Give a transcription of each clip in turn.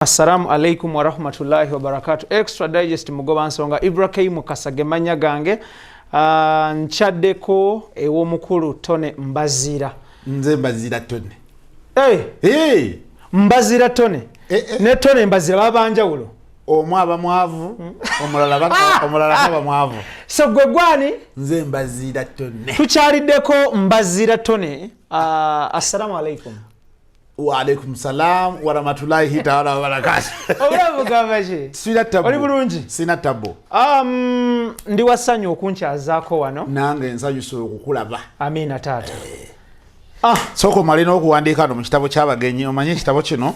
Assalamu alaikum warahmatullahi wabarakatu. Extra Digest, Mugoba Nsonga Ibrahim Mukasa ge mannya gange. Nkyaddeko ew'omukulu Tone Mbazira. Nze Mbazira Tone. Hey! Hey! Mbazira Tone. Eh, eh. Ne Tone Mbazira baba njawulo. Omu aba mwavu, omulala aba mwavu. So gwe gwani? Nze Mbazira Tone. Tukyaliddeko Mbazira Tone. Assalamu alaikum. Waalaikum salam warahmatullahi taala wabarakatu. Obulamu bugamba ki? Sina tabu. Oli bulungi? Sina tabu. Ndi wasanyu okunkyazaako wano. Nange nsanyuse okukulaba. Amiina taata. Sooka omale n'okuwandiika no mu kitabo ky'abagenyi. Omanye ekitabo kino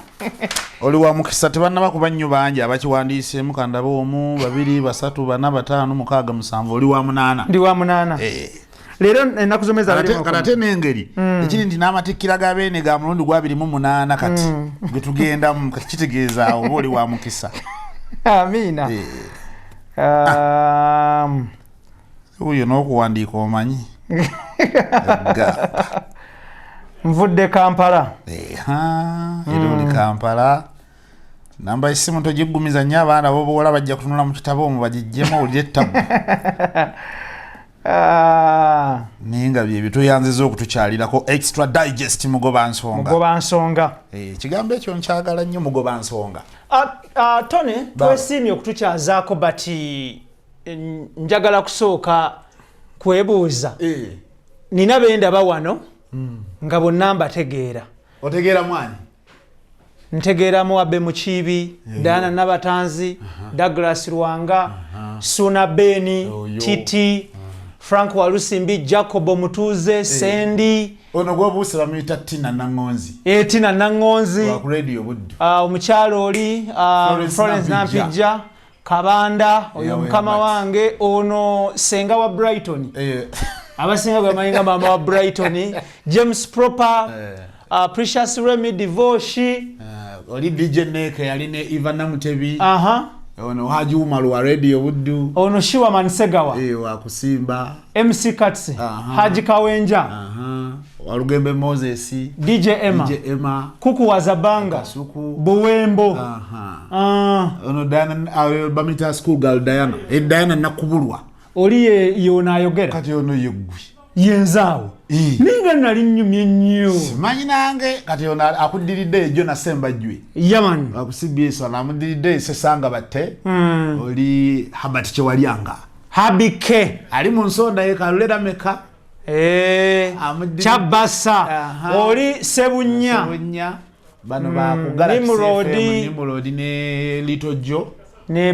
oli wa mukisa, tebannaba kuba nnyo bangi abakiwandiiseemu. Kandabe: omu, babiri, basatu, bana, bataano, mukaaga, musanvu. Oli wa munaana. Ndi wa munaana. Leero ennaku z'omwezi 21. Kati ate n'engeri ekiri nti n'amatikkira ga Beene ga mulundi gwa 28 kati gwe tugendamu, kati kitegeeza awo oba oli wa mukisa. Amiina. Oyo n'okuwandiika omanyi. Gamba. Nvudde Kampala. Eha, era oli Kampala. Namba esimu togiggumiza nnyo, abaana b'obuwala bajja kutunula mu kitabo omwo bagiggyemu owulire ettabu. Naye nga bye bituyanziza okutukyalirako Extra Digest, Mugoba Nsonga. Mugoba Nsonga. Ekigambo ekyo nkyagala nnyo, Mugoba Nsonga. Tone, twesiimye okutukyazaako, but njagala kusooka kwebuuza. Nina bendaba wano nga bonna mbategeera. Otegeera mwani? Ntegeeramu Abe Mukiibi, Diana Nabatanzi, Douglas Lwanga, Suna Beni. Oyo. Titi, Frank Walusimbi, Jacob Omutuuze, Sendi. Ono gwobuuse bamuyita Tina Naŋŋonzi. Tina Naŋŋonzi. Wa ku Radio Buddu. Omukyalo oli Florence. Florence. Nampijja. Nampijja Kabanda oyo. Eyawe Mukama Mbati. wange ono senga wa Brighton, abasinga gwe bamanyi nga maama wa Brighton, James Proper, Precious Remy Divoshi. Oli DJ Neke, yali ne Eva Namutebi. Ono Haji Umar wa Radio Buddu. Ono Shiwaman Segawa. Wa kusimba. MC Katsi. Haji Kawenja. Walugembe Moses. DJ Emma. DJ Emma. Kuku Wazabanga. Kasuku. Buwembo. Ono Diana, bamuyita school girl Diana, Diana Nakubulwa. Oli ye yono ayogera. Kati ono yeggwe. Yenzaawo. Ninga nali nnyumye nnyo. Simanyi nange. Kati ono akuddiridde ye Jona Sembajjwe. Yaman. Ku CBS. Ono amuddiridde Sesanga Batte. Oli Habat Kyewalyanga. Habike. Ali mu nsonda ye Kalulera Meka. Kyabasa. Oli Sebunya. Sebunya. Bano ba ku Galaxy Nimrod. FM, Nimrod ne Little Joe. Ne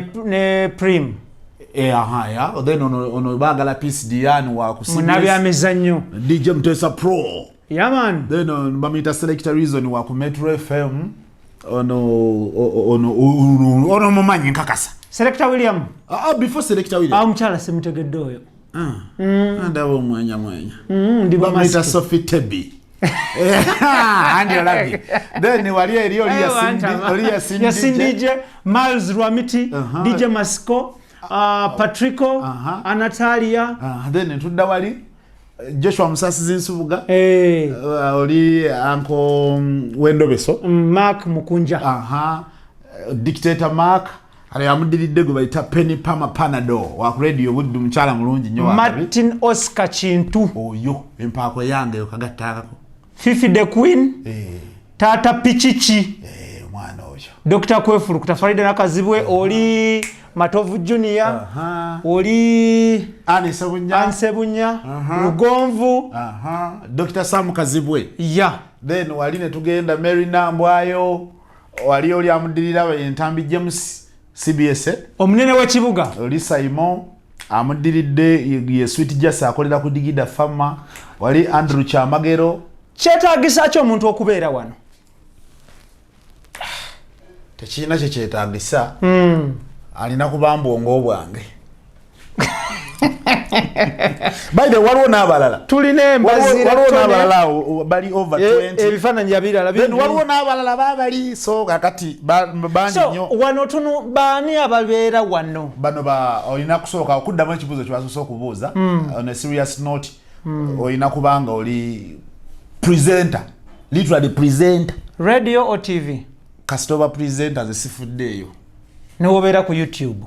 Prim. Aha, ya. Then ono baagala Peace Diane wa ku CBS. Munabyamizannyo. DJ Mutesa Pro. Yaman. Then bamuyita Selector Reason wa ku Metro FM. Ono mumanyi nkakasa. Selector William. Ah, before Selector William. Awo mukyala simutegedde oyo. Ndaba omwenya mwenya. Ndi Bamuyita Masiki. Sophie Tebi. Andi olabye. Then wali eri oli Yasin, oli Yasin. Yasin. DJ. DJ Miles Rwamiti. DJ Masco, Patrico. Anatalia. Then tudda wali Joshua Musasizi Nsubuga. Oli anko Wendobeso. Mark Mukunja. Aha. Dictator Mark. Ale amuddiridde gwe bayita Penny Pama Panado wa ku Radio Buddu, mukyala mulungi nnyo wa kabi. Martin Oscar Kintu. Oyo empaako yange yo kagattaakako. Fifi the Queen. Tata Pichichi. Omwana oyo. Dr Kwefulukuta, Farida Nakazibwe, oli Matovu Junior. Oli Anne Sebunya. Ansebunya Lugonvu. Aha. Dr Sam Kazibwe. Ya. Then wali ne tugenda Mary Nambwayo, wali oli amuddirira Entambi James, CBS, eh? Omunene w'ekibuga. Oli Simon amuddiridde ye Sweet Jas, akolera ku Digida Fama. Wali Andrew Kyamagero. Kyetaagisa ki omuntu okubeera wano? Tekirina kyekyetaagisa, alina kuba mbwongo bwange. By the way, waliwo n'abalala. Tulina embazira. Waliwo Tone. n'abalala awo bali over 20. Ebifaananyi yabirala. Then waliwo n'abalala babali, so kakati bangi So nnyo. wano tunu baani ababeera wano? Bano ba olina kusooka okuddamu ekibuuzo kyebasoose okubuuza. On a serious note, olina kubanga oli presenter, literally presenter. Radio or TV? Kasita oba presenter, ze sifuddeeyo. Newobeera ku YouTube?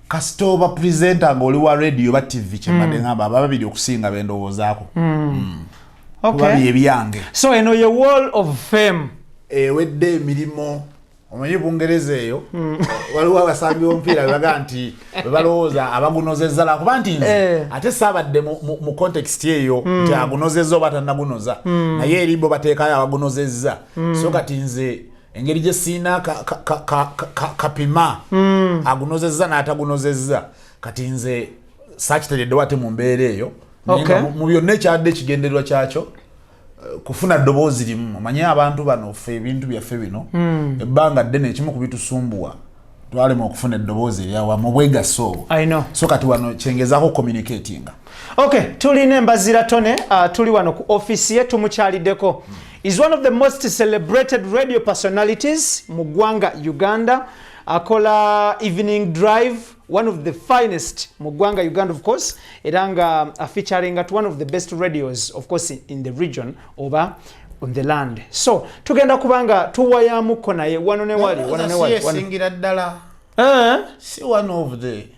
Kasita oba presenter ng'oli wa radio oba TV, kyembadde ngamba aba babiri okusinga bendowoozaako, kuba byebyange. So eno ye wall of fame. Ewedde emirimu. Omanyi Bungereza eyo waliwo abasambi b'omupiira bebaga nti bebalowooza abagunozezza, lwakuba nti nze ate saabadde mu context eyo nti agunozezza oba tannagunoza, naye eri bo bateekayo abagunozezza. So kati nze engeri gye siina kapima agunozezza n'atagunozezza, kati nze saakitereddewo ate mu mbeera eyo. Naye nga mu byonna ekyadde ekigendererwa kyakyo kufuna ddoboozi limu. Omanye abantu bano, ffe ebintu byaffe bino ebbanga ddene ekimu ku bitusumbuwa, twalema okufuna eddoboozi eryawamu obwegasse obwo. I know. So kati wano kyengezaako communicatinga. Okay, tulina Embazira Tone, tuli wano ku office ye, tumukyaliddeko. Is one of the most celebrated radio personalities mu ggwanga Uganda. Akola Evening Drive, one of the finest mu ggwanga Uganda, of course, era nga featuring at one of the best radios, of course, in the region oba on the land. So tugenda kubanga tuwayamuko naye wano ne wali, wano ne wali, wano. Esingira ddala. Si one of the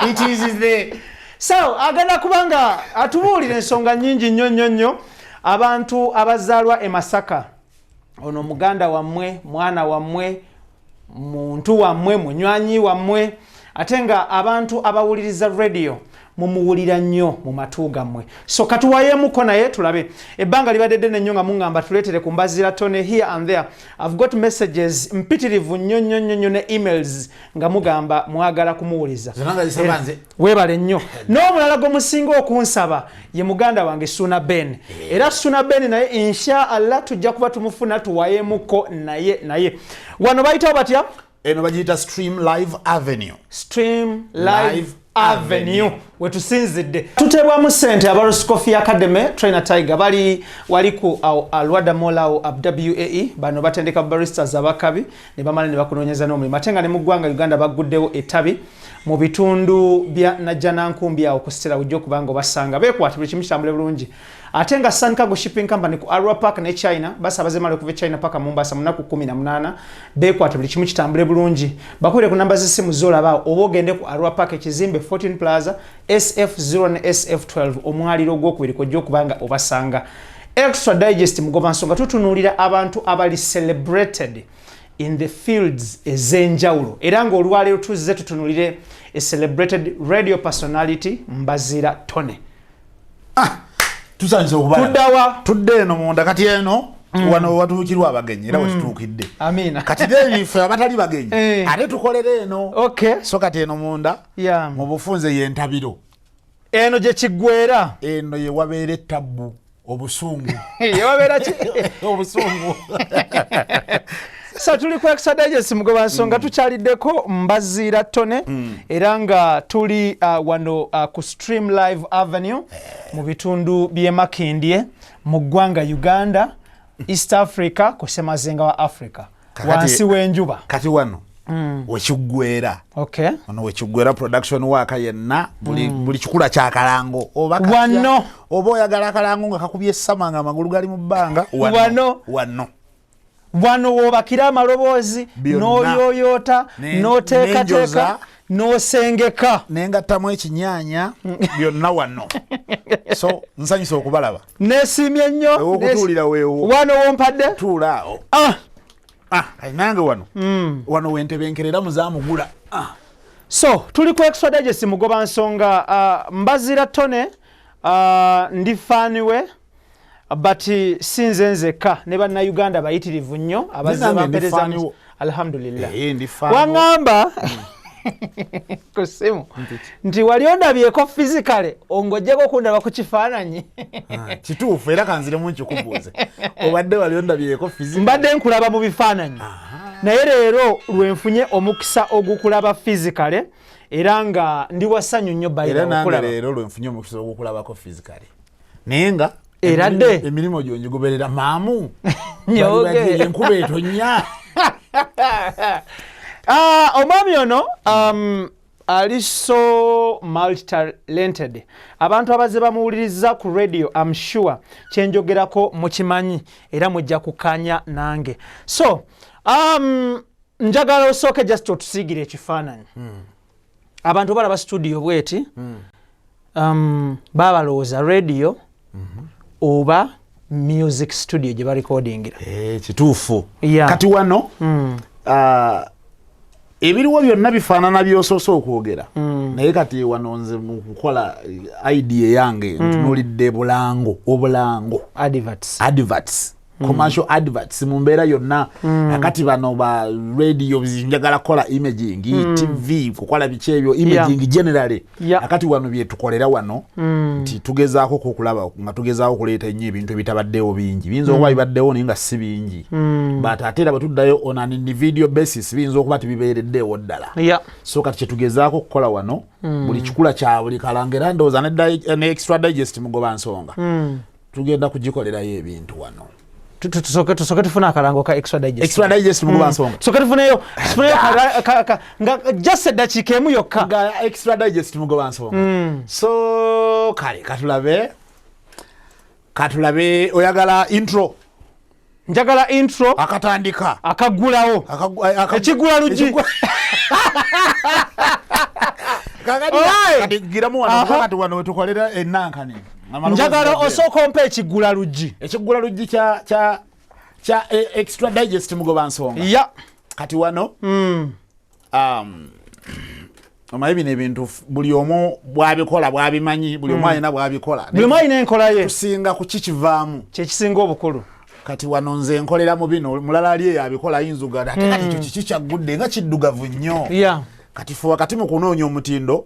it is the So agenda kubanga atubuulira ensonga nyingi nnyo nnyo nnyo. Abantu abazaalwa e Masaka, ono muganda wammwe, mwana wammwe, muntu wammwe, munywanyi wammwe, ate nga abantu abawuliriza radio mumuwulira nnyo mu matu gammwe. So katuwayemuko naye tulabe. Ebbanga libadde ddene nnyo nga muŋŋamba tuleetere ku Mbazira Tone here and there. I've got messages mpitirivu nnyo nnyo nnyo nnyo ne emails nga mugamba mwagala kumuwuliza. Zonna nga zisaba nze. Weebale nnyo. N'omulala gwe musinga okunsaba ye muganda wange Suna Ben, era Suna Ben naye insha Allah tujja kuba tumufuna tuwayemuko naye. Naye wano bayitawo batya? Eno bagiyita Stream Live Avenue. Stream Live Live Avenue. Avenue. Wetusinzidde tutebwamu sente aba Roscofi Academy Trainer Tiger, bali wali ku Alwada Mall awo WAE. Bano batendeka baristas abakabi ne bamala ne bakunoonyeza n'omulimu, ate nga ne mu ggwanga Uganda bagguddewo ettabi mu bitundu bya Najjanankumbi awo ku Stella, ujja okuba nga obasanga beekwata buli kimu kitambule bulungi. Ate nga Sun Cargo Shipping Company ku Arua Park ne China basabaze mala okuva e China paka Mombasa mu nnaku 18. Beekwata buli kimu kitambule bulungi. Bakubire ku namba z'essimu z'olaba oba ogende ku Arua Park, ekizimbe 14 Plaza, SF0 ne SF12, omwaliro ogwokubiri kwojja okuba nga obasanga. Extra Digest Mugoba Nsonga, tutunuulira abantu abali celebrated in the fields ez'enjawulo, era ng'olwaleero tuzze tutunulire a celebrated radio personality, Mbazira Tone. Tusanyusa okubala. Tuddawa? Tudde eno munda. Kati eno wano watuukirwa abagenyi era wetutuukidde. Amiina. Kati then ffe abatali bagenyi ate tukolera eno. So kati eno munda mu bufunze yentabiro. Eno gye kiggwera. Eno ye wabeera ettabbu, obusungu. Yewabeera ki? Obusungu. So tuli ku Extra Digest Mugoba Nsonga, tukyaliddeko Mbaziira Tone, era nga tuli wano ku Stream Live Avenue mu bitundu by'e Makindye mu ggwanga Uganda, East Africa, ku semazinga wa Africa, wansi w'enjuba. Kati wano wekiggwera. Ono wekiggwera production waaka yenna, buli kikula kyakalango oba katya, Wano. oba oyagala akalango nga kakubye essama nga amagulu gali mu bbanga. Wano. Wano. Wano woobakira amaloboozi. Byonna. N'oyooyoota, n'oteekateeka, N'enjoza. n'osengeka. Nengattamu ekinyaanya, byonna wano. So nsanyusa okubalaba. Neesiimye nnyo. Ew'okutuulira weewo. Wano wompadde. Tuula awo. Ah! Ah, kati nange wano wano wentebenkerera muzamugula. Ah. So tuli ku Extra Digest Mugoba Nsonga. Mbazira Tone, ndi fan we, but si nze nzekka, ne Bannayuganda bayitirivu nnyo abazze Nange ndi bampereza. fan wo. Alhamdulillah. Eh, ndi fan wo. Waŋŋamba ku ssimu nti wali ondabyeko physically, ng'oggyeko okundaba ku kifaananyi. Ah, kituufu, era kanziremu nkikubuuze, obadde wali ondabyeko physically? Mbadde nkulaba mu bifaananyi, naye leero lwenfunye omukisa ogukulaba physically, era nga ndi wasanyu nnyo Era bayira nange okulaba. leero lwenfunye omukisa ogukulabako physically, naye nga Era dde. Emirimu gyo ngigoberera maamu. Nyoge. Bali enkuba etonya. Ah, omwami ono Ali so multitalented. Abantu abazze bamuwuliriza ku radio, am sure kyenjogerako mukimanyi era mujja kukanya nange. So njagala osooke just otusiigire ekifaananyi. Abantu balaba studio bweti, babalowooza radio oba music studio gye barecordingira. Eh, kituufu. Kati wano ebiriwo byonna bifaanana byosoose okwogera, naye kati wano nze mu kukola idea yange ntunuulidde bulango, obulango, adverts, adverts, commercial adverts mu mbeera yonna. Akati bano ba radio, njagala kukola imaging, TV, kukola biki ebyo, imaging generally. Akati wano byetukolera wano nti tugezaako okulaba nga tugezaako okuleeta ennyo ebintu ebitabaddewo bingi. Biyinza okuba bibaddewo naye nga si bingi, but ate era bwe tuddayo on an individual basis biyinza okuba tebibeereddeewo ddala. So kati kyetugezaako okukola wano, buli kikula kya buli kalango, era ndowooza ne Extra Digest Mugoba Nsonga tugenda kugikolerayo ebintu wano. Tusooke tufune akalango ka Extra Digest. Extra Digest Mugoba Nsonga. Tusooke tufuneyo nga just eddakiika emu yokka. Nga Extra Digest Mugoba Nsonga. So kale katulabe oyagala intro? Njagala intro. Akatandika. Akaggulawo. Ekiggula luggi. Kakati Oye! kati giramu wano, kuba kati wano wetukolera enankani. Njagala osooka ompa ekiggula luggi. Ekiggula luggi kya Extra Digest Mugoba Nsonga. Kati wano omanyi bino ebintu buli omu bwabikola bwabimanyi, buli omu alina bwabikola. Buli omu alina enkola ye. Tusinga ku kikivaamu. Kyekisinga obukulu. Kati wano nze nkolera mu bino, mulala ali eyo abikola ayinza ogamba ate kati ekyo kiki kyaggudde nga kiddugavu nnyo. Kati fe wakati mu kunoonya omutindo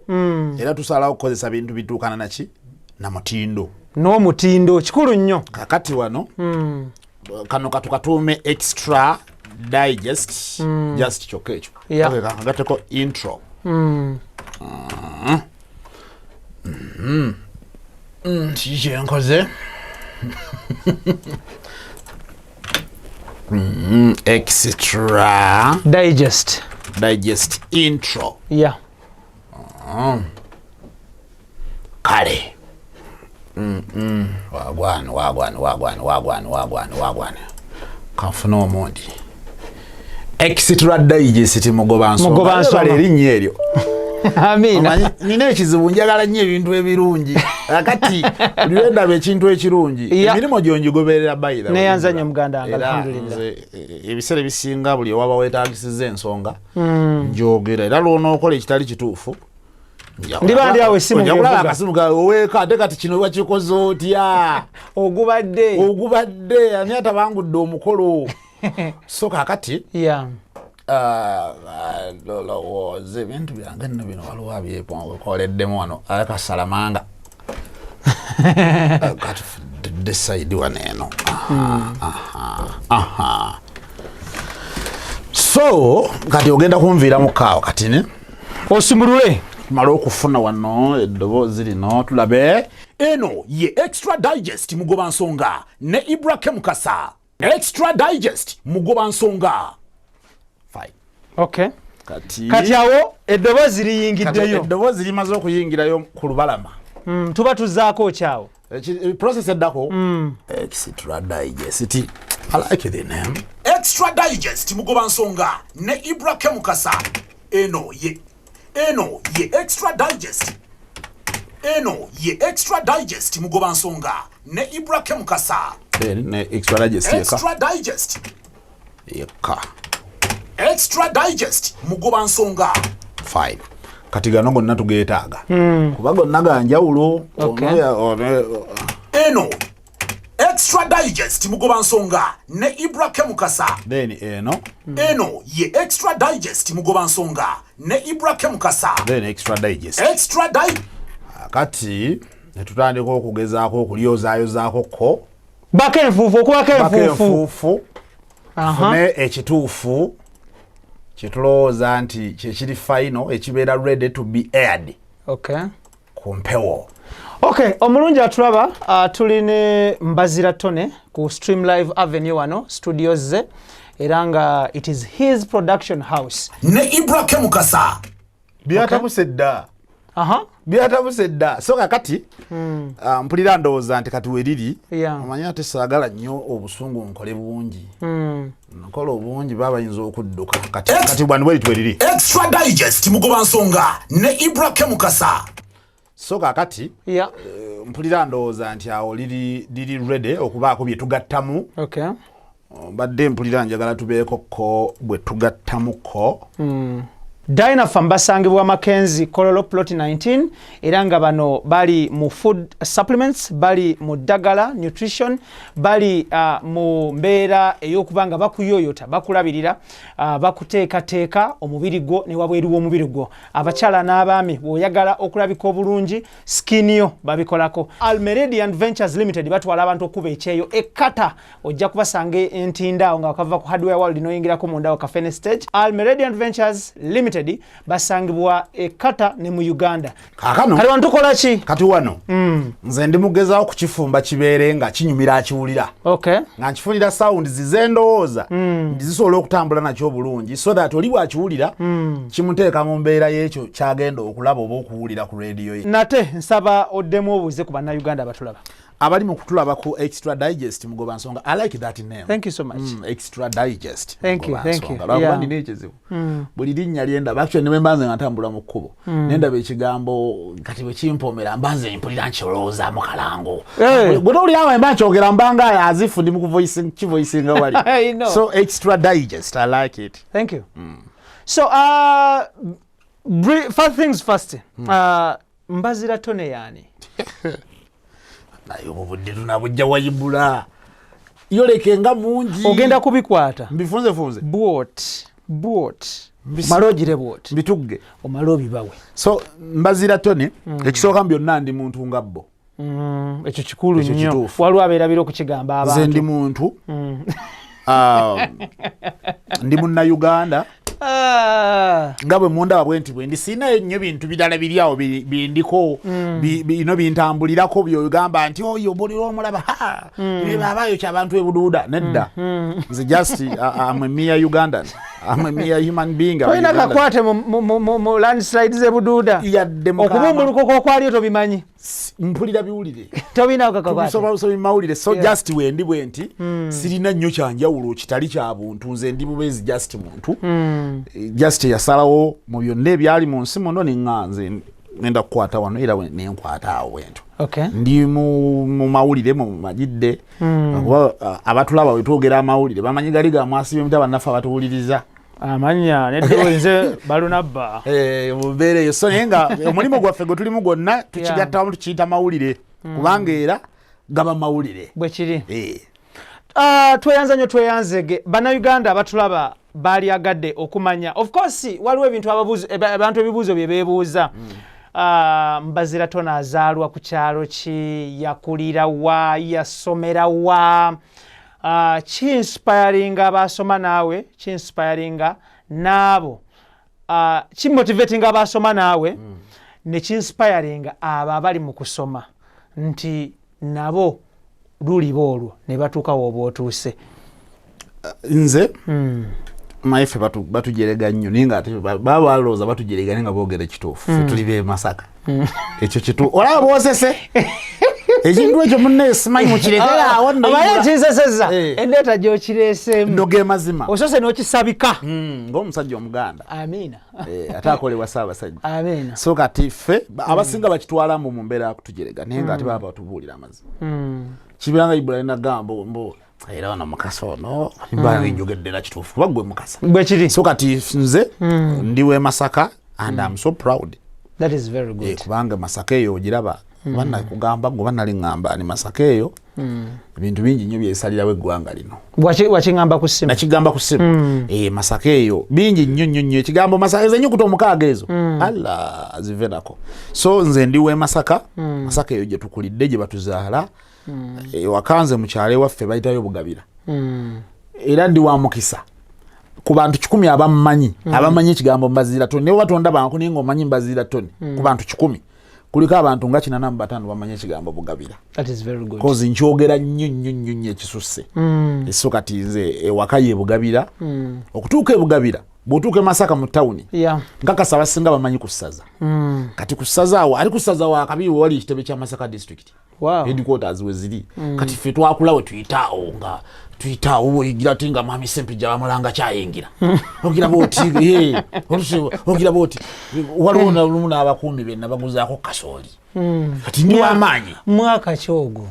era tusalawo okukozesa bintu bituukana naki na mutindo. N'omutindo kikulu nnyo. Kakati wano kano katukatuume Extra Digest, just kyokka ekyo. Okay, kagateko intro. Kiki kyenkoze? Extra Digest. Digest intro. Kale. Wagwan, wagwan, wagwan, wagwan, wagwan, wagwan. Kanfune omundi. Extra Digest Mugoba Nsonga. Mugoba Nsonga. Bale erinnya eryo. Amiina. Omanyi, nina ekizibu, njagala nnyo ebintu ebirungi. Kakati buli lwe ndaba ekintu ekirungi, emirimu gyo ngigoberera, by the way. Neyanza nnyo muganda wange, Era alhamdulillah. nze, ebiseera ebisinga buli ewaba weetagisiza ensonga njogera, era lw'onookola ekitali kituufu Ndiba ndi awo essimu ojja kulaba ng'evuga. akasimu kawe oweeka, ate kati kino wakikoze otya? Ogubadde. Ogubadde ani atabangudde omukolo? So kakati lowooza ebintu byange nno bino waliwo abyekoleddemu wano akasalamanga kati decide wano eno. Aha, aha. So kati ogenda kunviiramu kaawo kati ne osumulule. Tumale okufuna wano eddoboozi lino tulabe. Eno ye Extra Digest Mugoba Nsonga ne Ibrahim Mukasa. Extra Digest Mugoba Nsonga. Fine. Okay. Kati kati awo eddoboozi kati liyingiddeyo. Eddoboozi limaze okuyingirayo ku lubalama. Tuba tuzaako kyawo. Process eddako, Extra Digest, I like the name. Extra Digest Mugoba Nsonga ne Ibrahim Mukasa. Eno ye Extra Digest. Eno ye Extra Digest Mugoba Nsonga ne Ibrahim Mukasa. Then ne Extra Digest yekka. Extra Digest. Yekka. Extra Digest Mugoba Nsonga. Fine. Kati gano gonna tugeetaaga kuba gonna ga njawulo. Eno Extra Digest Mugoba Nsonga ne Ibrahim Mukasa. Then eno. Eno ye Extra Digest Mugoba Nsonga ne Ibrahim Mukasa. Then Extra Digest. Extra Di Kati netutandika okugezaako okulyozaayozaako ko. Bako enfuufu, okubako bako enfuufu. Enfuufu, tufune ekituufu kyetulowooza nti kyekiri final, ekibeera ready to be aired ku mpewo. Okay, omulungi atulaba, tuli ne Mbazira Tone ku Stream Live Avenue wano studios ze, era nga it is his production house. Ne Ibrahim Mukasa. Byatabuse dda. Byatabuse dda. So kakati mpulira ndowooza nti kati weriri, omanyi ate saagala nnyo obusungu nkole bungi. Nkola obungi baba bayinza okudduka. Kati bwani bweri tweriri. Extra Digest mugoba nsonga ne Ibra Mukasa. So kakati mpulira ndowooza nti awo liri ready okubaako bye tugattamu. Mbadde mpulira njagala tubeeko ko bwe tugattamuko. Dynapharm basangibwa Mackenzie Kololo plot 19, era nga bano bali mu food supplements, bali mu ddagala nutrition, bali mu mbeera ey'okuba nga bakuyoyota, bakulabirira, bakuteekateeka omubiri gwo ne wabweru w'omubiri gwo. Abakyala n'abaami, bw'oyagala okulabika obulungi, skin yo babikolako. Almeredian Ventures Limited batwala abantu okuba ekyeyo ekkata, ojja kubasanga entinda awo nga wakava ku Hardware World n'oyingirako munda awo Kafene Stage. Almeredian Ventures Limited basangibwa ekkata ne mu Uganda. Kaakano Kati wano tukola ki? Kati wano nze ndi mugezaako kukifumba kibeere nga kinyumira akiwulira, nga nkifunira sound zizendowooza nti zisobola okutambula nakyo obulungi, so that oli bw'akiwulira kimuteeka mu mbeera y'ekyo kyagenda okulaba oba okuwulira ku rediyo ye. Nate nsaba oddemu obuuze ku Bannayuganda abatulaba. Abali mu kutulaba ku Extra Digest mugoba nsonga, I like that name. Thank you so much. Extra Digest. Thank you, Mugoba thank you. nsonga. Lwakuba nina ekizibu, buli linnya lyendaba, actually ne bwe mba nze nga ntambula mu kkubo nendaba ekigambo, kati bwe kimpomera mba nze mpulira nkirowoozaamu kalango. Gwe towulira nga mba nkyogera, mbanga as if ndi mu kivoicinga wali. I know. So Extra Digest, I like it. Thank you. So, first things first. Mbazira Tone yani? Naye obwo budde tunabujja wayibula yoleke nga mungi. Ogenda kubikwata. Mbifunzefunze. Bwot, bwot. Omale ogire bwot. Mbitugge. Omale obibawe. So Mbazira Tone, ekisooka mu byonna ndi muntu nga bbo. Ekyo kikulu Ekyo nnyo. kituufu. Waliwo abeerabira okukigamba Nze abantu. ndi muntu, ndi Munnayuganda nga bwe mundaba bwe nti bwe ndi, sirinayo nnyo bintu birala biri awo bindiko bino bintambulirako byogamba nti oyo bulira omulaba ha baabayo kyabantu ebuduuda nedda. Nze just I'm a mere Ugandan, I'm a mere human being, I'm a Tolina Ugandan. kakwate mu landslide z'ebuduuda. Yadde mukama. Okubumbulukuka okwaliyo tobimanyi. Mpulira biwulire. Tobinawo kakakwate. Tubisoma mawulire, so just wendi bwe nti sirina nnyo kyanjawulo kitali kya buntu. Nze ndi bubeezi just muntu. Just yasalawo mu byonna ebyali mu nsi muno neŋŋa nze ngenda kukwata wano, era nenkwata awo bwentyo. Ndi mu mawulire mu majidde kuba abatulaba bwe twogera amawulire bamanyi gali ga mwasibye muta bannaffe abatuwuliriza. Amanya nedde nze balunabba. Mu mbeera eyo, so naye nga omulimu gwaffe gwe tulimu gwonna tukigatta wamu tukiyita mawulire, kubanga era gaba mawulire. Bwe kiri. Eh. Tweyanza nnyo, tweyanzege. Bannayuganda abatulaba baalyagadde okumanya, of course waliwo ebintu abantu ebibuuzo bye beebuuza. Mbazira Tone azaalwa ku kyalo ki, yakulira wa, yasomera wa? Kinspiringa abasoma naawe, kinspiringa n'abo, kimotivatinga abasoma naawe ne kinspiringa abo abali mu kusoma nti nabo luliba olwo ne batuuka wooba otuuse. Nze manyi ffe batujerega nnyo, naye nga ate baba balowooza batujerega, naye nga boogera ekituufu. Ffe tuli b'e Masaka, ekyo kitu olaba bwosese ekintu ekyo munne simanyi mukirekere awo nno. Omanyi Ibula. ekinseseza Eh. endeeta gy'okireeseemu. Ndoga emazima. Osose n'okisabika. Ng'omusajja Omuganda. Amiina. Ate akolebwa Ssaabasajja. Amiina. So kati ffe abasinga bakitwala mbu mu mbeera yakutujerega, naye nga ate baba batubuulira amazima. Kibiranga Ibula nagamba mbu era ono Mukasa ono mbanga njogedde era kituufu kuba gwe Mukasa. Bwe kiri. So kati nze ndi we Masaka and I'm so proud. That is very good. Kubanga Masaka eyo ogiraba, oba nakugamba gwe oba nali ŋŋamba ni Masaka eyo ebintu bingi nnyo byesalirawo eggwanga lino. Wakiŋŋamba ku ssimu. Nakigamba ku ssimu. Masaka eyo bingi nnyo nnyo nnyo. Ekigambo Masaka, ezo ennyukuta 6 ezo alla zive nako. So nze ndi we Masaka. Masaka eyo gye tukulidde, gye batuzaala. Wakanze mu kyalo ewaffe bayitayo Bugabira. Era ndi wa mukisa ku bantu 100 abammanyi, abamanyi ekigambo Mbazira Toni, naye oba banku naye ngaomanyi Mbazira Toni, ku bantu 100 kuliko abantu nga 85 bamanyi ekigambo Bugabira. That is very good. 'Cause nkyogera nnyo nnyo nnyo nnyo ekisusse. So kati nze ewaka ye Bugabira. Okutuuka e Bugabira Bw'otuuka e Masaka mu tawuni, nkakasa abasinga bamanyi ku ssaza. Kati ku ssaza awo, ali ku ssaza wakabi we wali ekitebe kya Masaka District, headquarters we ziri. Kati ffe twakula we tuyitaawo, nga tuyitaawo, oyigira ti nga mwami Sempijja bamulanga kyayingira, ogira bwoti, ogira bwoti. Waliwo nolumu n'abakuumi be nabaguzaako kasooli. Kati ndi wamaanyi. Mwaka kyogwo?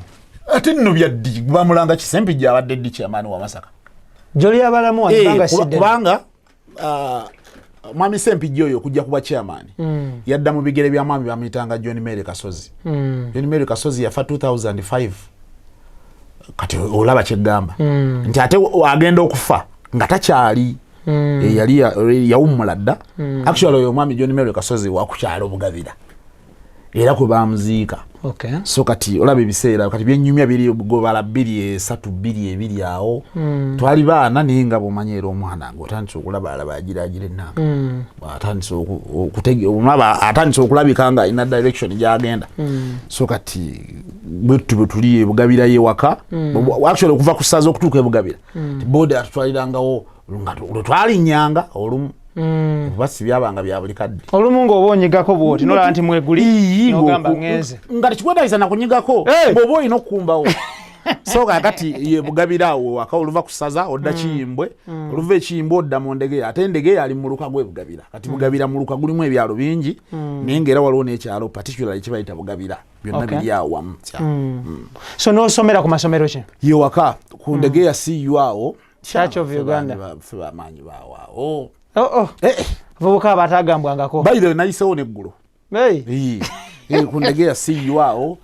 Ate nno byaddi bamulanga Kisempijja abadde ddi chairman wa Masaka? Gyoli abalamu. Kubanga mwami Sempijja oyo okujja kuba chairman, yadda mu bigere bya mwami bamuyitanga John Mary Kasozi. John Mary Kasozi yafa 2005. Kati olaba kyeggamba nti ate agenda okufa nga takyali. Yali yawummula dda. Actually oyo omwami John Mary Kasozi wakukyala Obugabira, era kwe bamuziika. So kati olaba ebiseera kati byenyumya biri gobala 2 3 2 2 awo. Twali baana, naye nga bwomanyi era omwana nga otandise okulaba alaba agiragira ennanga, atandise olaba atandise okulabika nga alina direction gyagenda. So kati bwetu bwe tuli ebugabira yewaka. Actually okuva ku ssaza okutuuka ebugabira, boda atutwalirangawo nga lwe twalinyanga olumu, kuba si byabanga bya buli kadde. Olumu ng'oba onyigako bwoti nolaba nti mweguli, nogamba ŋŋenze. Nga tekikwetagisa nakunyigako, bw'oba olina okukumbawo. So kakati ye Bugabira awo waka, oluva ku ssaza odda Kiyimbwe, oluva Ekiyimbwe odda mu Ndegeya, ate Endegeya ali muluka gwe Bugabira. Kati Bugabira muluka gulimu ebyalo bingi, naye ngaera waliwo n'ekyalo particularly kibayita Bugabira, byonna biri awo wamu. So n'osomera ku masomero ki? Ye waka ku Ndegeya CU awo. Church of Uganda. Ffe bamaanyi baawo awo. Oh. Abavubuka abatagambwangako. By the way, nayisewo neggulo. Hey. Ku Ndegeya CU awo.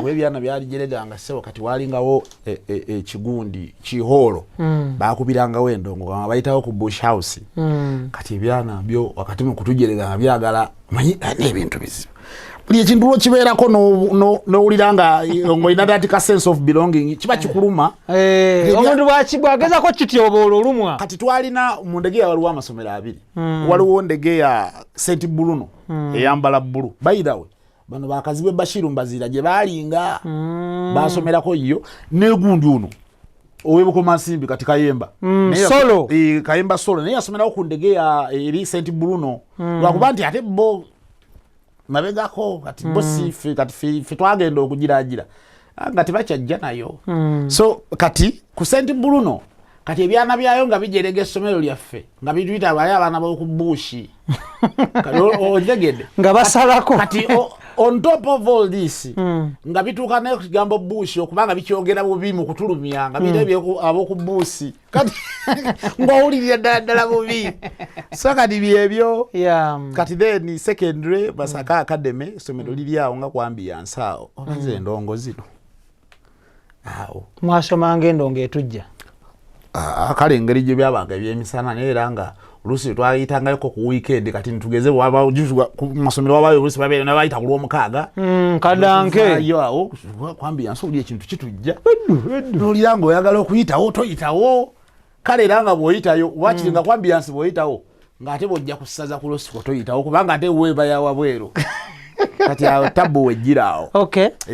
Ebyana byalijereganga ssebo. Kati walingawo ekigundi kihoolo, bakubirangawo endongo nga bayitawo ku Bush House. Kati ebyana byo wakati mu kutujerega nga byagala manyi n'ebintu bizibu, buli ekintu lwokibeerako nowulira nga ng'olina that ka sense of belonging, kiba kikuluma. Omuntu bwagezako kityoboola olumwa. Kati twalina mu Ndegeya waliwo amasomero abiri. Waliwo Ndegeya St Bruno eyambala bbulu. By the way, bano bakazi be Bashiru Mbazira gye balinga basomerako yo, negundi ono owebukomansimbi kati Kayemba. Solo. Kayemba Solo naye yasomerako ku Ndegeya eri St Bruno, lwakuba nti ate bo mabegako. Kati bo si ffe, kati ffe twagenda okugiragira nga tebakyajja nayo. So kati ku St Bruno, kati ebyana byayo nga bijerega essomero lyaffe, nga bituyita bali abaana b'oku Bush. Kati otegedde? Nga basalako. Kati on top of all this, nga bituuka nekigambo Bush okubanga bikyogera bubi mu kutulumya, nga bira ab'oku Bush. Kati ng'owulirira ddala ddala bubi. So kati byebyo. Kati then secondary, Masaka Academy, essomero liri awo nga ku Ambiance awo, oba nze endongo zino awo. Mwasomanga endongo etujja? Ah, kale engeri gye byabanga ebyemisana, naye era nga oluusi twayitangayoko ku weekend. Kati ntugeze ku masomero wabayo oluusi babeera nabayita ku Lwomukaaga. Kadanke. Yo awo ku Ambiance oli ekintu kitujja, nolira nga oyagala okuyitawo toyitawo. Kale era nga bw'oyitayo wakiri nga ku Ambiance bw'oyitawo, ng'ate bw'ojja kusaza ku Losiko toyitawo, kubanga ate weeba yawabweru. Kati awo tabu wejjira awo.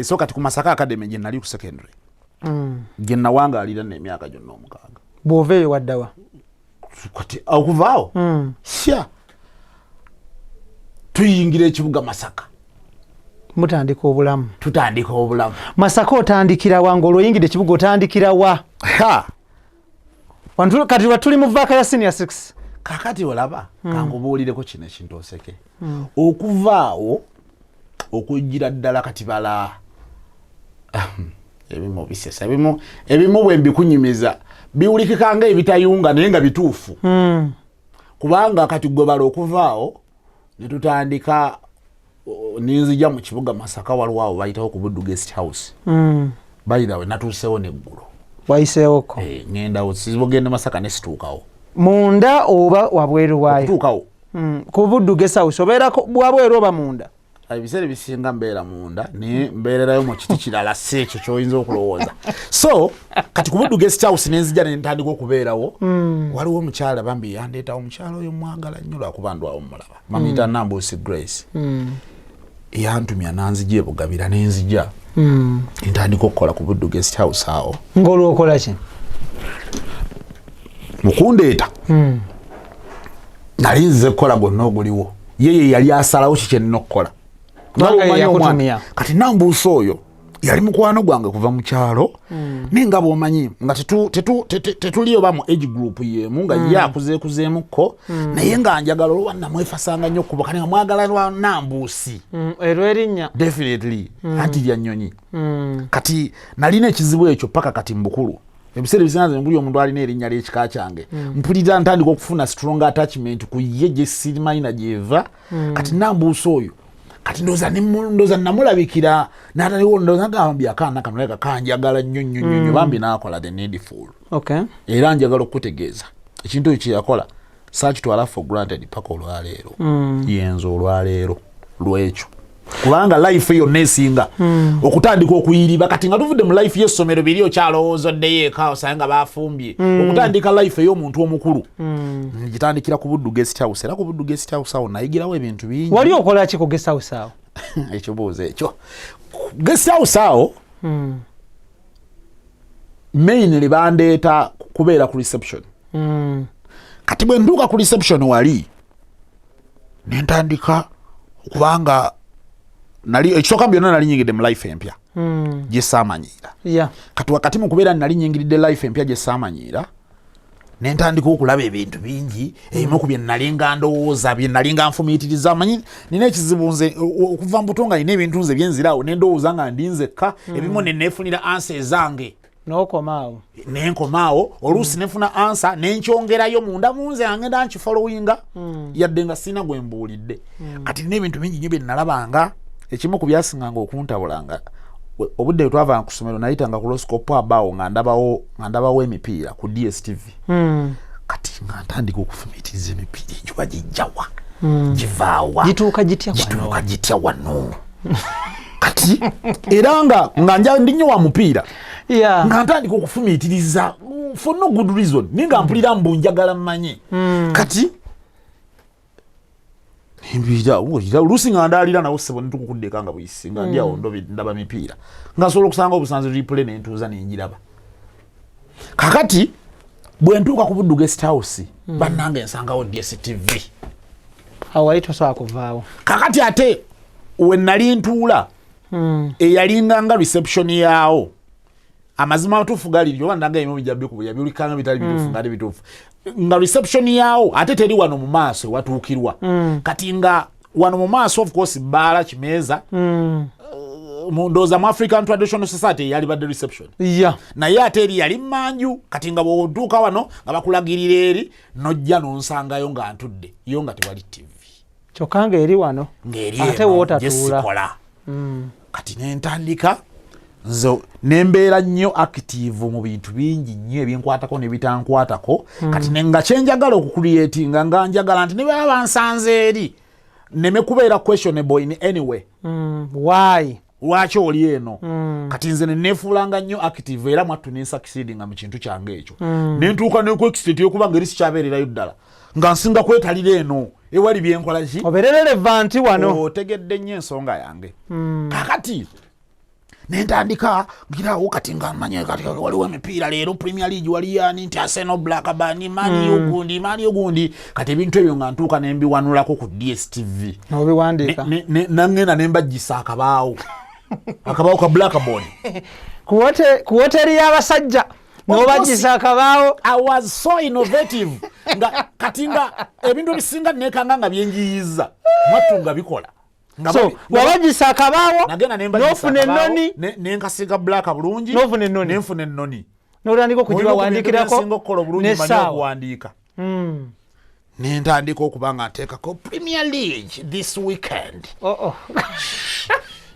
So kati ku Masaka Academy gye nali ku secondary, gye nawangaalira n'emyaka gyonna 6. Bw'ova eyo waddawa? Kati okuvaawo, sya tuyingira ekibuga Masaka. Mutandika obulamu. Tutandika obulamu. Masaka otandikira wa? Ngaolwo oyingidde ekibuga, otandikira wa? Ha. Kati watuli mu vac ya senior 6. Kakati olaba, kankubuulireko kino ekintu oseke. Okuvaawo okugira ddala kati bala ebimu bisesa, ebimu bwe mbikunyumiza biwulikika nga ebitayunga, naye nga bituufu. Kubanga kati gwe bala okuvaawo ne tutandika nenzija mu kibuga Masaka, waliwo awo bayitawo ku Buddu Guest House. By the way, natuusewo neggulo. Wayiseewoko? Eh, ŋŋendawo, sibogenda Masaka ne situukawo. Munda oba wabweru waayo? Okutuukawo. Ku Buddu Guest House obeerako wabweru oba munda? Ebiseera ebisinga mbeera munda, naye mbeererayo mu kiti kirala, si ekyo kyoyinza okulowooza. So kati ku Buddu Guest House nenzija nentandika okubeerawo. Waliwo omukyala bambi yandeetawo, omukyala oyo mwagala nnyo lwakuba ndwawo mulaba, bamuyita Nambuusi Grace. Yantumya nanzija ebugabira, nenzija ntandika okukola ku Buddu Guest House awo. Ng'olwokola ki? Mukundeeta Nali nzize kukola gwonna oguliwo, ye ye yali asalawo ki kyenina okukola. Kubanga ye Nga bw'omanyi omwana- yakutumya. Kati Nambuusa oyo yali mukwano gwange kuva mu kyalo, naye nga bw'omanyi nga tetuli oba mu age group yemu, nga ye akuzeekuzeemukko, naye nga njagala olwa namwefasanga nnyo okuba kati nga mwagala lwa Nambuusi. Erwerinnya. Definitely, anti lya nnyonyi. Kati nalina ekizibu ekyo paka kati mu bukulu. Ebiseera ebisinga nze nguli omuntu alina erinnya ly'ekika kyange, mpulira ntandika okufuna strong attachment ku ye gye sirimanyina gyeva. Kati Nambuusa oyo, kati ndowooza ndowooza namulabikira natandika, ndowooza gambye akaana kano leka kanjagala nnyo nnyo nnyo nnyo. Bambi naakola the needful. Era njagala okukutegeeza ekintu ekyo kyeyakola saakitwala for granted paka olwaleero. Yenze olwaleero lwekyo, kubanga life yonna esinga okutandika okuyiriba kati nga tuvudde mu life y'essomero, biri okyalowooza oddeyo eka osange nga bafumbye, okutandika life ey'omuntu omukulu ngitandikira ku Buddu Guest House. Era ku Buddu Guest House awo nayigirawo ebintu bingi. Wali okola ki ku guest house awo? Ekibuuzo ekyo, guest house awo mainly bandeeta kubeera ku reception. Kati bwe ntuuka ku reception wali nentandika okubanga nali ekisooka mu byonna nali nyingidde mu life empya gye saamanyiira. Kati wakati mu kubeera nali nyingiridde life empya gye saamanyiira, nentandika okulaba ebintu bingi, ebimu ku bye nalinga ndowooza, bye nalinga nfumiitiriza. Manyi nina ekizibu nze okuva mu buto nga nina ebintu nze byenziraawo nendowooza nga ndi nzekka, ebimu neneefunira answer ezange. N'okomaawo. Nenkomaawo, oluusi nenfuna answer nenkyongerayo munda munze, angenda nkifollowinga yadde nga sirina gwe mbuulidde. Kati nina ebintu bingi nnyo bye nalabanga. Ekimu ku byasinganga okuntabulanga, obudde bwe twavanga ku ssomero nayitanga ku Roscoe abaawo nga ndabawo emipiira ku DStv. Kati nga ntandika okufumiitiriza, emipiira egyo bagijjawa, givaawa? Gituuka gitya wano? Gituuka gitya wano? Kati era nga ndi nnyo wa mupiira, nga ntandika okufumiitiriza for no good reason, naye nga mpulira mbu njagala mmanye. Kati nembiira wulira oluusi nga ndaalira nawo, ssebo, netukukuddeka nga buyisi nga ndi awo ndaba mipiira, nga nsobola okusanga obusanzi replay nentuuza nengiraba. Kakati bwe ntuuka ku Buddu Guest House, bannange, nsangawo DStv. Awo wali tosobola kuvaawo. Kakati ate we nali ntuula, eyalinga nga reception yaawo, amazima amatuufu gali oba ndaga ebimu bijja bikubu yabyulikanga bitali bituufu, nga bituufu, nga reception yaawo ate teri wano mu maaso ewatuukirwa. Kati nga wano mu maaso, of course, bbaala kimeeza, ndowooza mu African Traditional Society yali badde reception, naye ate eri yali manju. Kati nga bw'otuuka wano nga bakulagirira eri, nojja nonsangayo nga ntudde yo nga tewali TV. Kyokka ng'eri wano. Ng'eri ate eno wootatuula. Gyesikola. Kati nentandika nze nembeera nnyo active mu bintu bingi nnyo ebinkwatako nebitankwatako. Kati nga kyenjagala okucreatinga, nga njagala nti ne baba bansanze eri neme kubeera questionable in any way. Why? Lwaki oli eno? Kati nze neneefuulanga nnyo active, era mwattu nensucceedinga mu kintu kyange ekyo, nentuuka neku extent yokuba nga eri sikyabeererayo ddala, nga nsinga kwetalira eno ewali byenkola ki. Obeere relevant wano. Otegedde nnyo ensonga yange. Kakati nentandika ngirawo, kati nga manye kati waliwo emipiira leero, Premier League waliyo ani, nti Arsenal, Blackburn, Man U gundi, Man U gundi. Kati ebintu ebyo nga ntuuka nembiwanulako ku DStv. N'obiwandiika. Nangenda nembagisa akabaawo ka blackboard. Ku woteri y'abasajja n'obagisa akabaawo. I was so innovative nga kati nga ebintu ebisinga nekanga nga byenjiyiza, mwattu nga bikola. Nga So wabagisa akabaawo. Nagenda nembagisa n'ofuna akabaawo, ennoni. Nenkasiga black bulungi. N'ofuna ennoni. Nenfuna ennoni. N'otandika okugibawandiikirako. Singa okukola obulungi manyi n'essaawa. okuwandiika. Nentandika okuba nga nteekako Premier League this weekend, Oh, oh.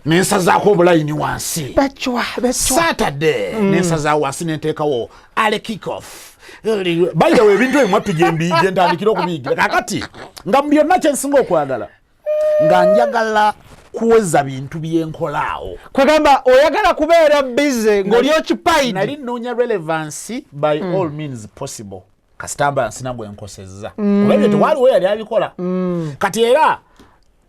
nensazaako obulayini wansi. Bacwa bacwa. Saturday nensazaawo wansi, nenteekawo early kick off. By the way, ebintu ebyo mwattu gyentandikira okubiyigira. Kakati nga mu byonna kyensinga okwagala, nga njagala kuweza bintu byenkolaawo. Kwegamba oyagala kubeera busy ng'oli occupied. Nali nnoonya relevancy by all means possible, kasitamba nsina gwe nkosezza, kuba ebyo tewaliwo yali abikola. Kati era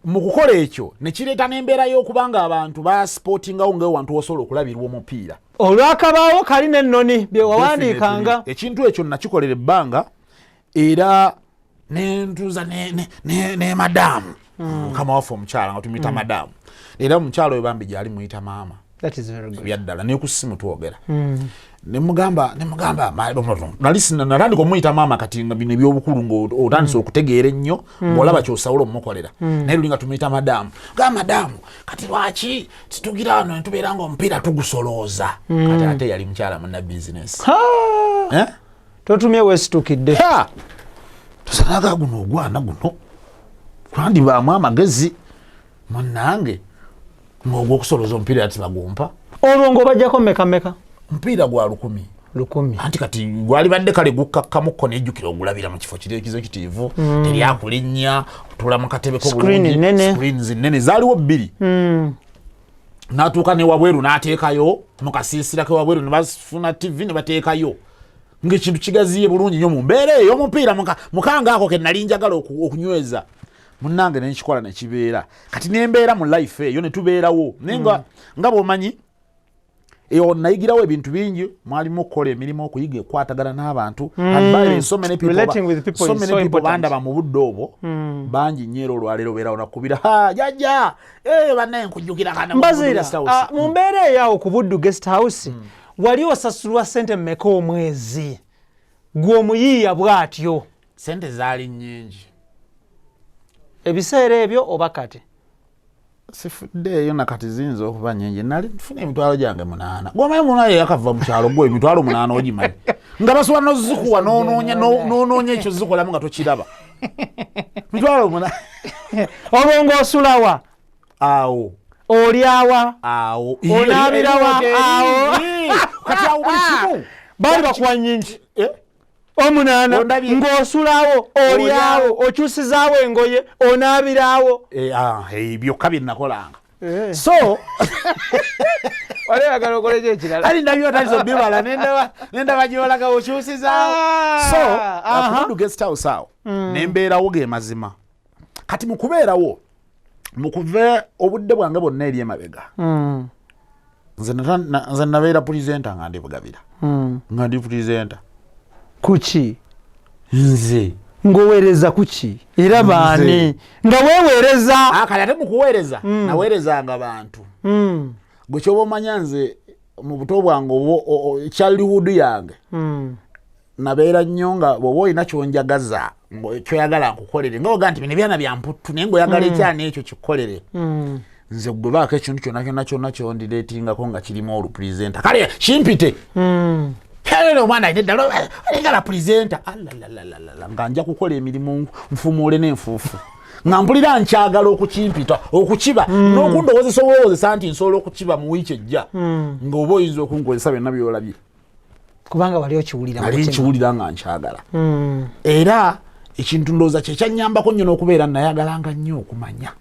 mu kukola ekyo nekireeta n'embeera y'okuba nga abantu baspottingawo nga ewantu wosobola okulabirwa omupiira. Olwakabaawo kali n'ennoni bye wawandiikanga. Definitely. Ekintu ekyo nakikolera ebbanga, era Nentuuza ne madamu, mukama waffe omukyala nga tumuyita madamu, era omukyala oyo bambi gyali muyita maama. That is very good. Ebyaddala ne ku ssimu twogera. Nemugamba nali natandika omuyita maama. Kati nga bino ebyobukulu ngaotandise okutegeera ennyo, ng'olaba kyosobola omukolera, naye luli nga tumuyita madamu. Ga madamu, kati lwaki titugira wano netubeera nga omupiira tugusolooza? Kati ate yali mukyala munna bizinesi. Ha! Eh? Totumye weesitukidde. Ha! Tusalaga guno ogwana guno twandibaamu amagezi munange, ng'ogwokusolooza omupiira ati bagumpa. Olwo ng'obajjako meka meka? Omupiira gwa 1000. 1000. Anti kati gwali badde kale gukkakkamukko, nejjukira ogulabira mu kifo kiri ekizo kitiivu, teryakulinnya, otuula mu katebeko. Screen nnene. Screens nnene zaaliwo bbiri. N'atuuka ne wabweru n'ateekayo mu kasiisira ke wabweru, ne bafuna TV ne bateekayo, ng'ekintu kigaziye bulungi nnyo mu mbeera eyo omupiira mukanga ako ke nali njagala okunyweza munnange, nenkikola nekibeera. Kati nembeera mu life eyo netubeerawo, naye nga bw'omanyi eyo nayigirawo ebintu bingi. Mwalimu okukola emirimu, okuyiga ekwatagana n'abantu. And by the way, so many people Relating with people so is many so people important. bandaba mu budde obwo bangi nnyo, era olwaleero obeerawo nakubira, ha jajja, eh, bannaye nkujjukira kana mu Buddu Mbaziira, Guest House. ah, mu mbeera eyo ku Buddu Guest House wali osasulwa sente mmeka omwezi gwe omuyiiya bw'atyo? Sente zaali nnyingi. Ebiseera ebyo oba kati? Sifuddeeyo nakati ziyinza okuba nyingi. Nali nfuna 800,000. Gwomanyi munaye yakava mu kyalo, gwe 800,000 ogimanyi nga basobola nozikuwa n'onoonya ekyo zikolamu nga tokiraba. 800,000. Olwo ng'osulawa? Awo. Olyawa? Awo. Onaabirawa awo? Kati awo buli kimu. Baali bakuwa nyingi. Eh? 800. Ondabye. Ng'osulawo, olyawo, okyusizaawo engoye, onaabirawo. Eh, ah, eh, byokka bye nakolanga. Eh. So wali oyagala okoleko ekirala? Ali ndabye otandise obibala, nendaba gyolaga okyusizaawo. Ah, So aha. ku Buddu Guest House awo nembeerawo, ge mazima. Kati mu kubeerawo, mu kuva obudde bwange bwonna eri emabega, nze nabeera presenter nga ndi Bugabira, nga ndi presenter. Kuki? Nze. Ng'oweereza kuki era baani nga weeweereza? Ah, kale ate mu kuweereza naweerezanga bantu. Gwe kyoba omanya, nze mu buto bwange obwo childhood yange, nabeera nnyo nga bw'oba olina kyonjagaza, kyoyagala nkukolere, nga oga nti bino ebyana bya mputtu, naye ngaoyagala ekyana ekyo kikukolere nze, gwe baako ekintu kyonna kyonna kyonna kyondireetingako nga kirimu olupresenter, kale kimpite. Kale omwana alina eddala aligala presenter, alalalalala, nga nja kukola emirimu nfumuule n'enfuufu, nga mpulira nkyagala okukimpita okukiba n'okundowoozesa obulowoozesa nti nsobola okukiba mu wiiki ejja, ng'oba oyinza okunkozesa byonna byolabye. Kubanga wali okiwulira mu Nali mutima. nkiwulira nga nkyagala, era ekintu ndowooza kyekyanyambako nnyo n'okubeera nayagalanga nnyo okumanya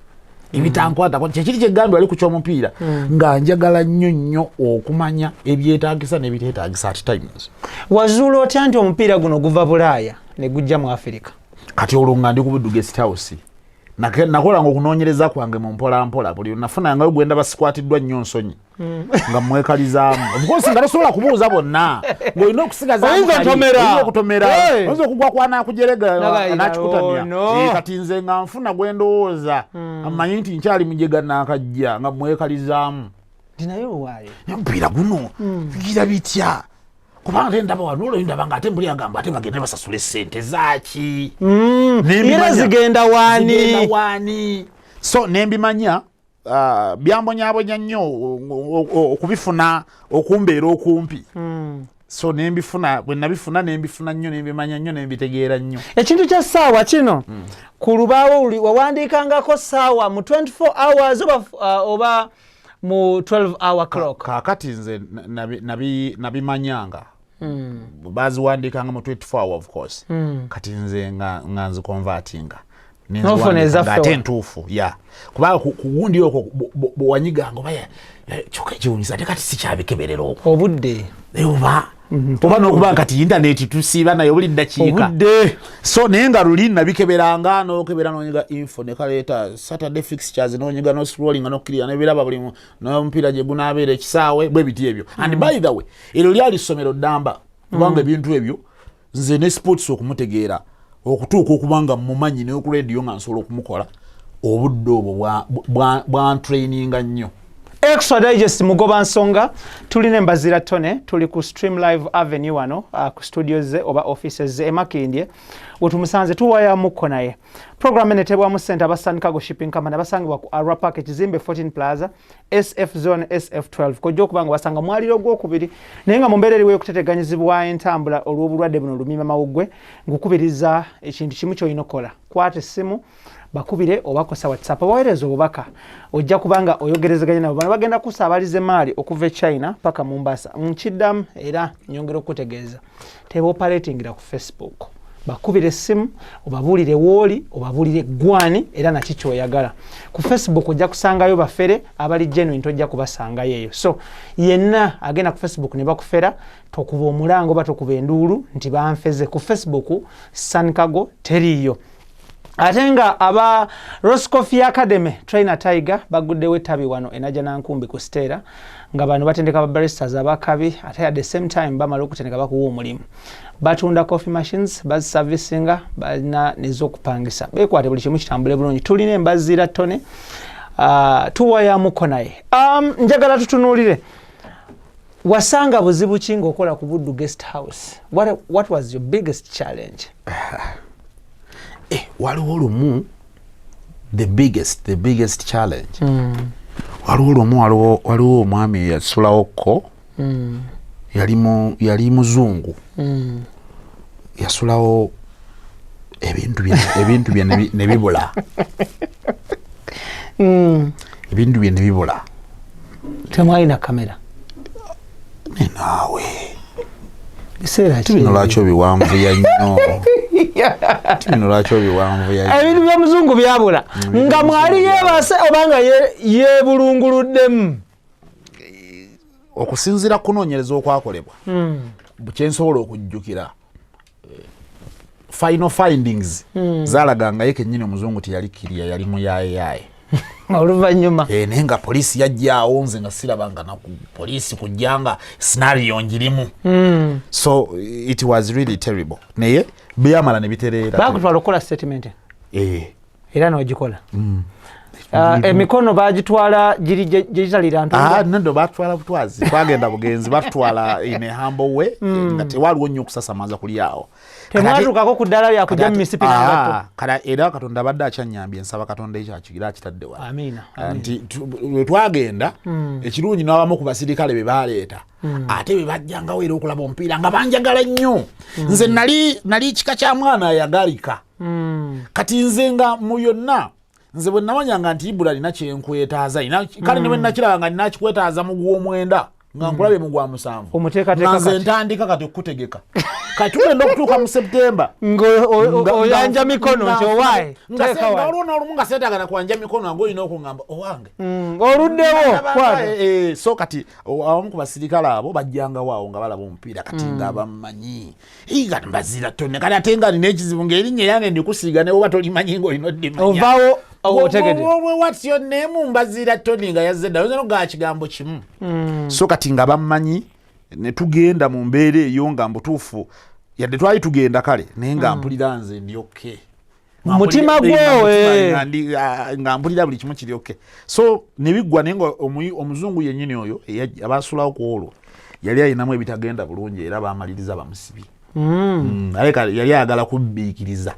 ebitankwatako. Kyekiri kyegambye wali ku kyomupiira, nga njagala nnyo nnyo okumanya ebyetaagisa n'ebiteetaagisa at times. Wazuula otya nti omupiira guno guva Bulaaya ne gujja mu Afirika? Kati olwo nga ndi ku Buddu Guest House, nakolanga okunoonyereza kwange mu mpolampola. Buli nafunangayo gwenda basikwatiddwa nnyo nsonyi, nga mwekalizaamu. Of course nga tosobola kubuuza bonna, ng'olina okusigaza. Oyinza otomera. Oyinza okutomera. Hey. Oyinza okugwa kwanakujerega. Nabayira, Nakikutamya. oh, no. Eh, kati nze nga nfuna gwe ndowooza amanyi nti nkyali mujega nakajja, nga mwekalizaamu. Nti naye owaayo. Omupiira guno bigira bitya? Kubanga ate ndaba wano olwo ndaba nga ate mbuli agamba ate bagende basasule sente zaaki. Nembimanya. Era zigenda waani? Zigenda waani? So nembimanya, byambonyabonya nnyo okubifuna okumbeera okumpi. So nembifuna, bwe nabifuna nembifuna nnyo, nembimanya nnyo, nembitegeera nnyo. Ekintu kya ssaawa kino ku lubaawo luli wawandiikangako ssaawa mu 24 hours oba mu 12 hour clock? Kaakati nze nabimanyanga baziwandiikanga mu 24 hour, of course. Kati nze nga nziconvertinga. N'ofuna ezaffe ate wano. Entuufu ya kubanga ku gundi okwo bwewanyiganga oba kyokka ekiwunyisa ate kati sikyabikeberera okwo. Obudde. Oba n'okuba kati intaneti tusiiba nayo buli ddakiika. Obudde. So naye nga luli nabikeberanga, nokebera nonyiga info nekaleeta Saturday fixtures, nonyiga noscrollinga nokkirira nebiraba buli n'omupiira gye gunaabeera, ekisaawe, bwe biti ebyo. And by the way, eryo lyali ssomero ddamba, kubanga ebintu ebyo nze ne sports okumutegeera Okutuuka okuba nga mumanyi ne ku radio nga nsobola okumukola, obudde obwo bwantraininga nnyo. Extra Digest Mugoba Nsonga, tulina Embazira Tone, tuli ku Stream Live Avenue wano ku studio ze oba offices ze emakindye wetumusanze tuwayamukko naye. Program eno etebwamu ssente aba Sun Cargo Shipping Company abasangibwa ku Arua Park, ekizimbe 14 Plaza, SF Zone SF12, kojja okuba nga basanga mwaliro ogwokubiri. Naye nga mu mbeera eriwo okuteteganyizibwa entambula olw'obulwadde buno lumima mawuggwe, ngukubiriza ekintu kimu ky'olina okukola: kwata essimu bakubire oba kosa WhatsApp, obaweereza obubaka, ojja kubanga oyogerezeganya nabo. Bano bagenda kusaabaliza emaali okuva e China paka Mombasa. Nkiddamu era nyongera okukutegeeza, tebaoperatingira ku Facebook. Bakubire essimu obabuulire wooli, obabuulire gwani era naki kyoyagala. Ku Facebook ojja kusangayo bafere, abali genuine tojja kubasangayo eyo. So yenna agenda ku Facebook ne bakufera, tokuba omulango oba tokuba enduulu nti banfeze ku Facebook. Sankago teriiyo. Ate nga aba Roscoffy Academy Trainer Tiger baguddewo ettabi wano enaja nankumbi ku Stera, nga bano batendeka ba baristas abakabi, ate at the same time bamala okutendeka bakuwa omulimu. Batunda coffee machines, baziservicinga, balina nezokupangisa. Bekwate buli kimu kitambule bulungi. Tulina Embazira Tone, tuwayamuko naye. Njagala tutunuulire, wasanga buzibu ki ng'okola ku Buddu Guest House? What was your biggest challenge? Waliwo lumu, the biggest challenge, waliwo lumu, waliwo omwami eyasulawokko, yali muzungu, yasulawo ebintu bye ne bibula, ebintu bye ne bibula. Temwalina kamera? Ne naawe. Biseera ti bino lwaki obiwanvuya nnyo? Ti bino lwaki obiwanvuya nnyo? Ebintu by'omuzungu byabula nga mwali yeebase oba nga yeebulunguluddemu? Okusinziira ku kunoonyereza okwakolebwa, kyensobola okujjukira, final findings zalaga nga ye kennyini omuzungu teyali kiriya, yali muyaayeyaye. Oluvannyuma? Naye nga poliisi yajjaawo, nze nga sirabanga naku poliisi kujjanga scenario njirimu. So it was really terrible, naye byamala ne bitereera. Bakutwala okukola statement? Eh. Era n'ogikola? Emikono bagitwala giri gye gitalira ntunga? Ah, nendo batwala butwazi, twagenda bugenzi, batwala in a humble way, nga tewaliwo nnyo okusasamaza kuli awo. Temwatukako ku ddala lya kujja mu misipi nangatto? Ah, kale era Katonda abadde akyanyambye, nsaba Katonda ekyo akigira akitadde wala. Amiina. Ah, nti lwe twagenda, ekirungi n'abamu ku basirikale be baleeta ate be bajjangawo era okulaba omupiira nga banjagala nnyo. Nze nali kika kya mwana ayagalika. Kati nze nga mu yonna, nze bwe namanyanga nti Ibula nina kyenkwetaaza, kale ne bwe nakiraba nga nina kikwetaaza mu gw'omwenda, nga nkulabye mu gwa musanvu, Omuteekateeka nga nze kati. ntandika kati okukutegeka. Kati tugenda okutuuka mu Septemba nga oyanja mikono nti owaaye teeka wano. Waliwo n'olumu nga seetagana kwanja mikono, nga olina okuŋŋamba owange. Oluddewo kwata. So kati abamu ku basirikale abo bajjangawo awo nga balaba omupiira, kati nga bamanyi nga Mbazira Tone. Kati ate nga nina ekizibu ngaerinnya eryange ndikusiiga, ne oba tolimanyi ngaolina oddimanya. Ovaawo otegedde. What's your name? Mbazira Tony. Nga yazze dda, oyinza nogaa kigambo kimu. So kati nga bammanyi, ne tugenda mu mbeera eyo nga mbutuufu yadde twali tugenda kale, naye nga mpulira nze ndi okay. Mu mutima gwo, eh. Nga mpulira buli kimu kiri okay. So nebiggwa, naye nga omuzungu yennyini oyo abasulawo ku olwo yali ayinamu ebitagenda bulungi, era bamaliriza bamusibye. Aleka yali ayagala kubbiikiriza.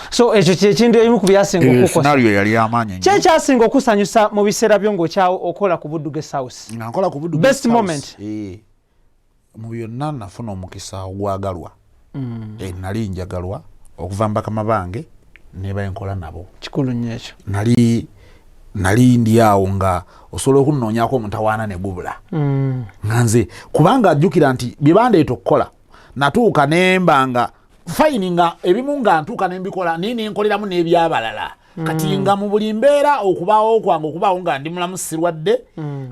So ekyo kyekintu ebimu ku byasinga okukosa. Scenario yali amaanyi nnyo. Ki ekyasinga okusanyusa mu biseera byo ng'okyawo okola ku Buddu Guest House? Nga nkola ku Buddu Best Guest House, moment. Mu byonna nafuna omukisa ogwagalwa. Nali njagalwa okuva mu bakama bange ne benkola nabo. Kikulu nnyo ekyo. Nali ndi awo nga osobola okunoonyako omutawaana ne gubula, nga nze kubanga ajjukira nti bye bandeeta okukola natuuka nemba nga fine, nga ebimu nga ntuuka nembikola, naye nenkoleramu n'ebyabalala. Kati nga mu buli mbeera okubaawo kwange, okubaawo nga ndi mulamu sirwadde,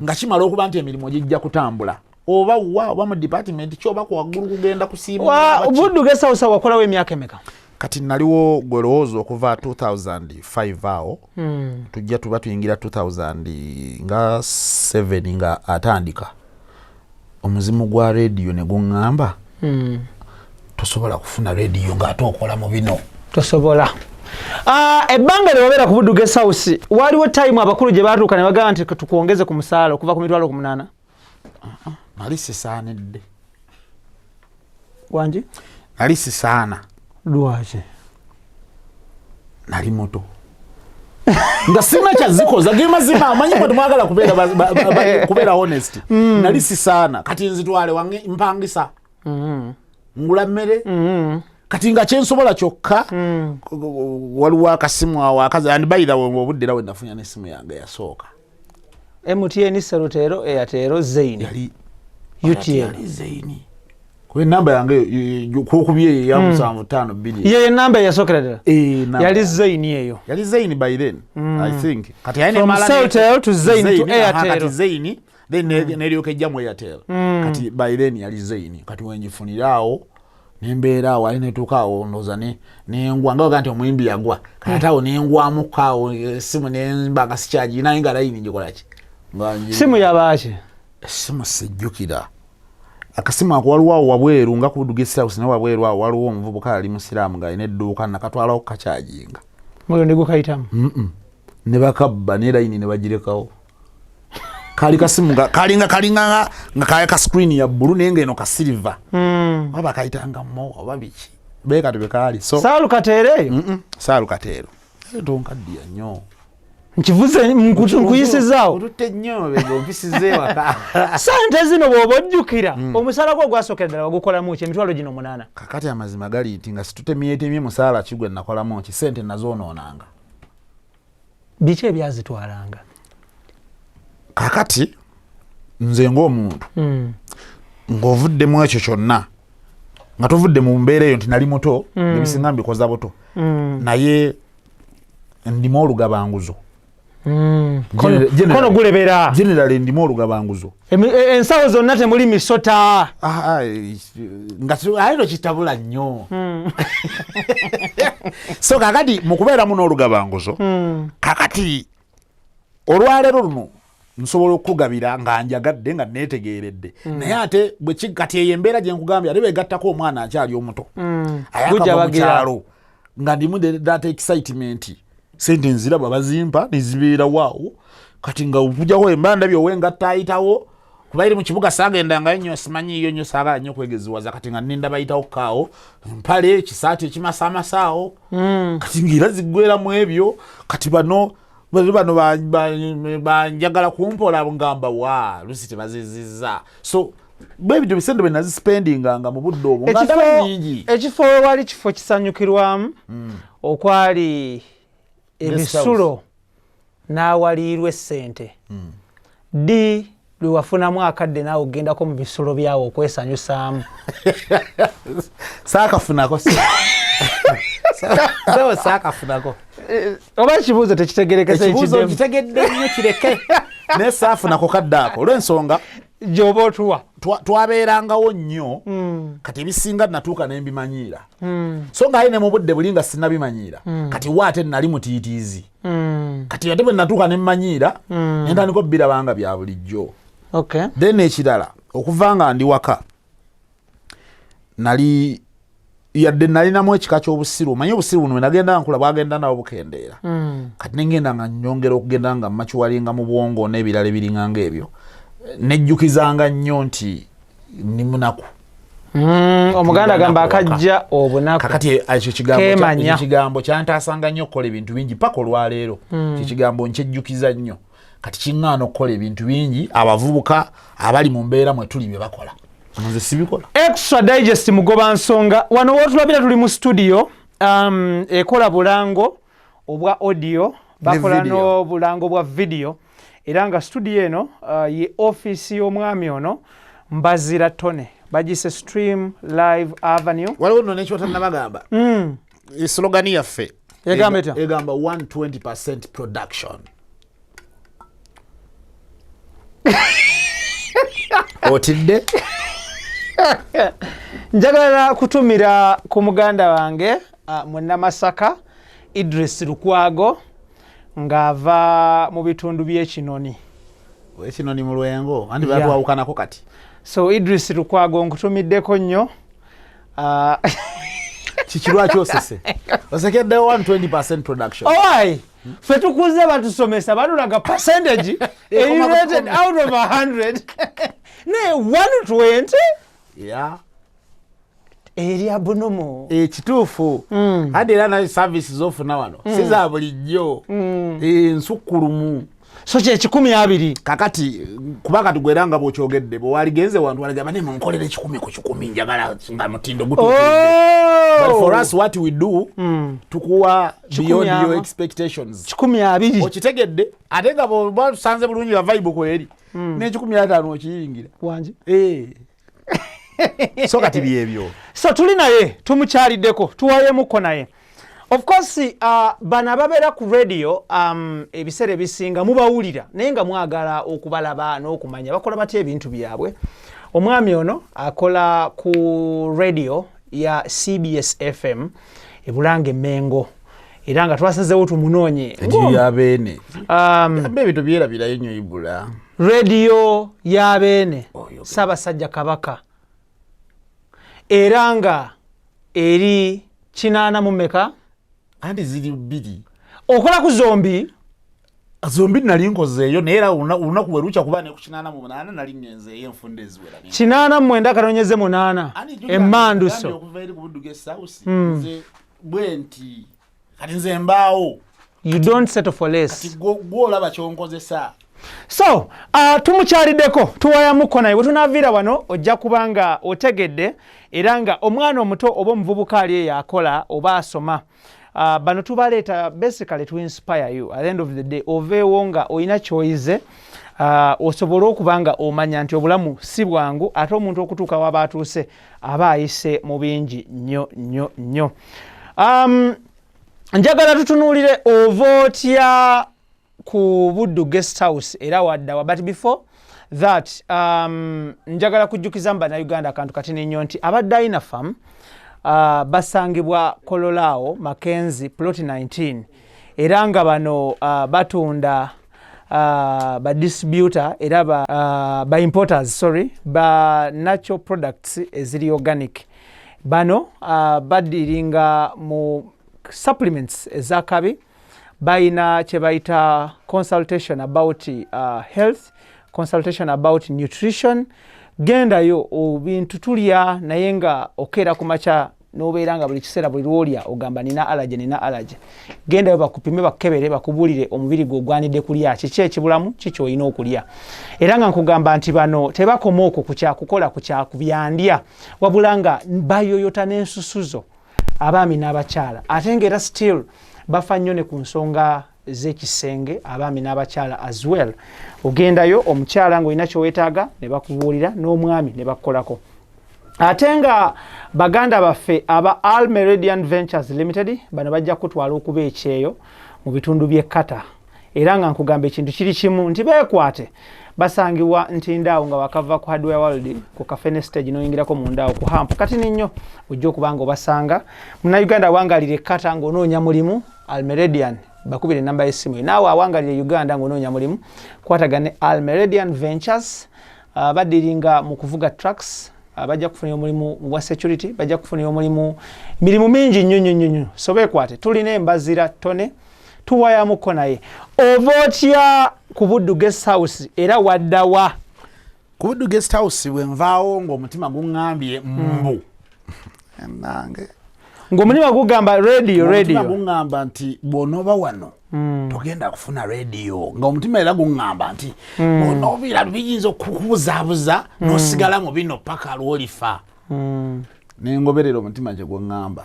nga kimala okuba nti emirimu gijja kutambula, oba wa oba mu department ki oba kwaggulu kugenda kusiima. Buddu Guest House wakolawo emyaka emeka? Kati naliwo, gwe lowooza okuva 2005 awo, tujja tuba tuyingira 2000 nga 7 nga atandika omuzimu gwa rediyo ne guŋŋamba. Tosobola kufuna rediyo ng'ate okola mu bino. Tosobola. Ebbanga lye wabeera ku Buddu Guest House, waliwo time abakulu gye baatuuka ne bagamba nti tukwongeze ku musaala okuva ku 80,000? Nali sisaanidde. Wangi? Nali sisaana. Lwaki? Nali muto nga sirina kyazikoza, ge mazima. Amanyi kwe tumwagala kubeera kubeera honest. Nali sisaana. Kati nzitwale wange mpangisa, ngula mmere. Kati nga kyensobola kyokka, waliwo akasimu awo akazi. And by the way, obudde era we nafunya n'essimu yange yasooka. MTN, Celtel, Airtel, Zain. Yali UTN. Yali Zain, kuba enamba yange kwokubye eyo eya 752. Yeyo enamba eyasookera ddala? Eh, namba Yali yange. Zain eyo? Yali Zain by then, I think. Kati yali From nemala Celtel to Zain to aha, Airtel. Kati Zain, then neryoka ejja mu Airtel. Kati by then yali Zain. Kati wengifunira awo nembeera awo, ali netuuka awo ndowooza nengwa nga baga nti omuyimbi yagwa. Kati ate awo nengwamuko awo essimu nemba nga sikyagirina, naye nga layini ngikolaki? Nga Simu yabaaki? Essimu sijjukira. Akasimu ako waliwo awo wabweru nga ku Buddu Guest House, naye wabweru awo waliwo omuvubuka ali musiraamu ng'alina edduuka, nakatwalawo kakyajinga. Mulundi gukayitamu. Ne bakabba ne layini ne bagirekawo. Kali kasimu kalinga kalinga nga kali ka screen ya bbulu, naye nga eno ka silver. Oba bakayitanga mo oba biki, beekati bekaali so. Saalu Kateero eyo? Saalu Kateero. Tonkaddiya nnyo. Nkivuze, nkuyisizaawo. Otutte nnyo mabega, ompisiza ewaka. Sente zino bw'oba ojjukira, omusaala gwo ogwasookera ddala wagukolamu ki, emitwalo gino 8? Kakati amazima gali nti nga situtemyetemye musaala ki gwe nakolamu ki, sente nazoonoonanga. Biki ebyazitwalanga? Kakati nze ng'omuntu ng'ovuddemu ekyo kyonna, nga tovudde mu mbeera eyo nti nali muto, ebisinga mbikoza buto, naye ndimu olugabanguzo. Kono gulebera. Generally ndimu olugabanguzo. Ensawo zonna temuli misota. Ah, ah, nga aye no kitabula nnyo. So kakati mu kubeeramu n'olugabanguzo, kakati olwaleero luno nsobola okukugabira nga njagadde, nga neetegeeredde, naye ate kati eyo embeera gye nkugambye, ate begattako omwana akyali omuto ayakava mu Gujabagira. kyalo, nga ndimu that excitement, sente nziraba bazimpa nezibeerawo awo. Kati nga okujjako emba ndabye owengatta ayitawo, kuba eri mu kibuga saagendangayo nnyo, simanyiiyo nnyo, saagala nnyo kwegeziwaza. Kati nga ninda bayitawo kaawo, mpale, ekisaati ekimasaamasaaawo. Kati ngaera ziggweramu ebyo. Kati bano bano bano banjagala kumpola, ngamba wa lusi tebazizizza. So bwebityo bisente bwe nazisipendinganga mu budde obwo nga ndaba nyingi. Ekifo we wali kifo kisanyukirwamu, okwali ebisulo n'awaliirwa essente. Ddi lwe wafunamu akadde naawe ogendako mu bisulo byawo okwesanyusaamu? Saakafunako, sebo, saakafunako. Oba ekibuuzo tekitegerekese? Ekibuuzo Ekiddemu. nkitegedde nnyo, kireke, naye saafunako kadde ako olw'ensonga Gy'oba otuwa. Twabeerangawo nnyo. Kati ebisinga natuuka nembimanyiira, so nga aye ne mu budde buli nga sinnabimanyiira. Kati wa ate nali mutiitiizi. Kati ate bwe natuuka nemmanyiira, nentandika obbirabanga bya bulijjo. Then ekirala, okuva nga ndi waka, nali yadde nalinamu ekika ky'obusiru. Omanyi obusiru buno, bwe nagenda nkula bwagenda nawo bukendeera. Kati nengenda nga nyongera okugenda nga makiwalinga mu bwongo n'ebirala ebiringanga ebyo, nejjukizanga nnyo nti ndi munaku. Omuganda agamba akajja obunaku. Kakati ekyo kigambo Keemanya. ekyo kigambo kyantaasanga nnyo okukola ebintu bingi paka olwaleero. Kyekigambo nkyejjukiza nnyo. Kati kiŋŋaana okukola ebintu bingi abavubuka abali mu mbeera mwe tuli bye bakola, nze sibikola. Extra Digest, mugoba nsonga. Wano wotulabira tuli mu studio ekola bulango obwa audio, bakola video. N'obulango bwa video. Era nga studio eno ye office y'omwami ono Mbazira Tone, bagise Stream Live Avenue. Waliwo nno nekyotanabagamba, slogan yaffe. Egamba etya? Egamba 120 production. Otidde? Njagala kutumira ku muganda wange munnamasaka Idris Lukwago ng'ava mu bitundu by'Ekinoni. Ekinoni mu Lwengo, anti Yeah. batwawukanako kati. So Idris Lukwago, nkutumiddeko nnyo. Kiki lwaki osese osekedde 120 production? Owai, ffe tukuze batusomesa, batulaga percentage Ekoma ku eri rated out of 100, naye 120 eri abnormal. Ekituufu ate era naye service zofuna wano si za bulijjo. Nsukkulumu. So kyekikumi abiri. Kakati kuba kati gwera nga bwokyogedde, bwewaligenze wantu waligamba naye munkolera 100%, njagala nga mutindo gutuukiridde. But for us, what we do, tukuwa beyond ama. your expectations. 120. Okitegedde? Ate nga bwoba tusanze bulungi nga vibe kweri n'e150 okiyingira. Wangi. Eh. So kati byebyo. So tuli naye, tumukyaliddeko, tuwayemuko naye. Of course, bano ababeera ku radio, ebiseera ebisinga mubawulira, naye nga mwagala okubalaba n'okumanya bakola batya ebintu byabwe. Omwami ono akola ku radio ya CBS FM eBulange Mengo, era nga twasazeewo tumunoonye. Enjiri yabeene abe ebintu byerabirayo nnyo, Ibula. Radio ya Beene. Oyo. Ssaabasajja Kabaka, era nga eri kinaana mu meka? Anti ziri bbiri. Okola ku zombi? Zombi nali nkozeeyo, naye era olunaku bwe lukya kuba ne ku 88 nali ngenzeeyo enfunda eziwera. 89.8. Anti jjukira Emmanduso. ngambye okuva eri ku Buddu Guest House, nze bwe nti kati nze mbaawo. You don't settle for less. Kati gw'olaba kyonkozesa. So tumukyaliddeko, tuwayamuko naye. Bwe tunaviira wano ojja kuba nga otegedde, era nga omwana omuto oba omuvubuka ali eyo akola oba asoma, bano tubaleeta basically to inspire you. At the end of the day oveewo nga olina kyoyize, osobole okuba nga omanya nti obulamu si bwangu, ate omuntu okutuuka waba atuuse aba ayise mu bingi nnyo nnyo nnyo. Njagala tutunuulire ova otya ku Buddu Guest House era waddawa. But before that, njagala kujjukiza mu Bannayuganda akantu katini nnyo nti aba Dynapharm basangibwa Kololaawo Mackenzie plot 19, era nga bano batunda, ba distributor era ba importers, sorry, ba natural products eziri organic. Bano badiringa mu supplements ezakabi, bayina kye bayita consultation about health, consultation about nutrition. Gendayo, obintu tulya naye nga okeera ku makya n'obeera nga buli kiseera buli lwolya ogamba nina allergy, nina allergy. Gendayo bakupime, bakukebere, bakubuulire omubiri gwe ogwanidde kulya kiki, ekibulamu kiki olina okulya. Era nga nkugamba nti bano tebakoma okwo ku kyakukola ku kyakubyandya, wabula nga bayoyota n'ensusu zo abaami n'abakyala, ate nga era still bafa nnyo ne ku nsonga z'ekisenge, abaami n'abakyala as well. Ogendayo omukyala ng'olina kyoweetaaga ne bakubuulira, n'omwami ne bakukolako. Ate nga baganda baffe aba Al Meridian Ventures Limited, bano bajja kutwala okuba ekyeyo mu bitundu by'e Qatar, era nga nkugamba ekintu kiri kimu nti beekwate. Basangibwa Ntindaawo nga wakava ku Hardware World ku Kafene stage n'oyingirako mundaawo ku hump katini nnyo, ojja okuba nga obasanga. Munnayuganda awangalira e Qatar ng'onoonya mulimu, Almeredian bakubira enamba y'essimu. Naawe awangalira Uganda ng'onoonya mulimu, kwatagane Almeredian Ventures. Badiringa mu kuvuga trucks, bajja kufunira omulimu mu bwa security, bajja kufunira omulimu mirimu mingi nnyo nnyo nnyo nnyo. So beekwate. Tulina embazira tone, tuwayamuko naye. Ova otya ku Buddu Guest House era waddawa? Ku Buddu Guest House bwe nvaawo ng'omutima guŋŋambye mbu nange Ng'omutima gugamba radio. Omutima Radio. guŋŋamba nti bw'onooba wano togenda kufuna radio, nga omutima era guŋŋamba nti bw'onoobira biyinza okukubuzaabuza n'osigala mu bino paka lw'olifa. Nengoberera omutima gye gwaŋŋamba,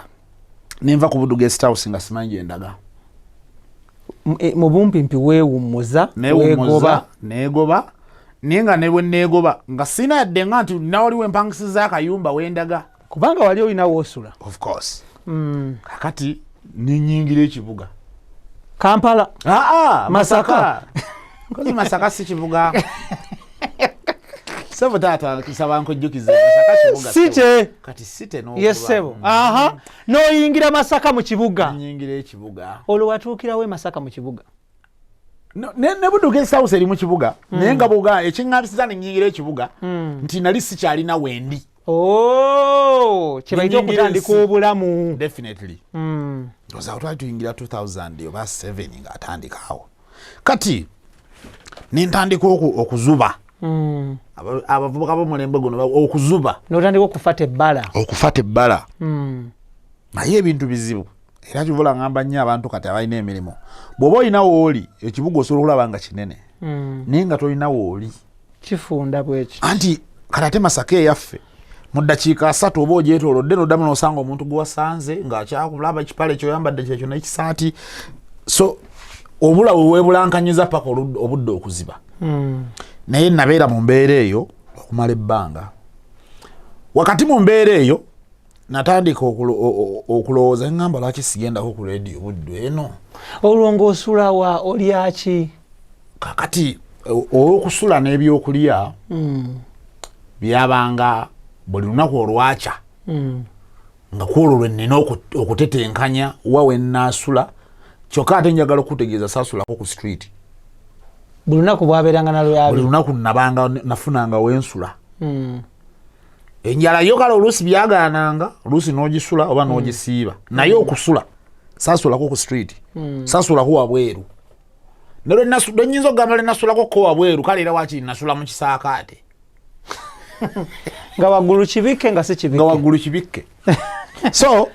nenva ku Buddu Guest House nga simanyi gye ndaga. Mu bumpimpi weewummuza. Newummuza. Weegoba. Neegoba, naye nga ne bwe neegoba nga sirina yadde nga nti nawaliwo empangisiza akayumba wendaga. Kubanga wali olina woosula. Of course. Kakati nenyingira ekibuga. Kampala? Aa. Masaka. Masaka. Kozi Masaka si kibuga, sebo. Taata, nsaba nkujjukize, Masaka kibuga, sebo. Site. Kati site n'okuba. Yes sebo. Aha, n'oyingira Masaka mu kibuga. Nenyingira ekibuga. Olwo watuukirawo e Masaka mu kibuga? No, ne Buddu Guest House eri mu kibuga, naye nga bwoga ekiŋŋambisiza nenyingira ekibuga nti nali sikyalina wendi. Oh, kyebayita okutandika obulamu. Definitely. Ndowooza twali tuyingira 2000 oba 7 ng'atandika awo. Kati nentandika okuzuba. Abavubuka b'omulembe guno okuzuba. N'otandika okufata ebbala. Okufata ebbala. Naye ebintu bizibu. Era kivula ngamba nnyo abantu kati abalina emirimu. Bw'oba olina wooli, ekibuga osobola okulaba nga kinene. Naye nga tolina wooli. Kifunda bwekyo. Anti kati ate Masaka eyaffe mu ddakiika 30 oba ogyetoolodde n'oddamu n'osanga omuntu gwe wasanze ng'akyakulaba ekipale kyoyambadde kyekyo n'ekisaati. So obula we weebulankanyiza paka obudde okuziba. Naye nabeera mu mbeera eyo okumala ebbanga. Wakati mu mbeera eyo natandika okulowooza, ŋŋamba lwaki sigendako ku rediyo Buddu eno. Olwo ng'osulawa, olyaki? Kakati olw'okusula n'ebyokulya byabanga buli lunaku olwakya nga kwolwo lwe nnina okutetenkanya wa we nnaasula. Kyokka ate njagala okutegeeza saasulako ku street. Buli lunaku bwabeeranga nalwabi. Buli lunaku nabanga nafunanga wensula. Enjala yo kale oluusi byagaananga, oluusi n'ogisula oba n'ogisiiba, naye okusula saasulako ku street, saasulako wabweru. Lwenyinza okugamba lwe nasulako ko wabweru, kale era wakiri nasula mu kisaakaate. Nga waggulu kibikke nga si kibikke. Nga waggulu kibikke. So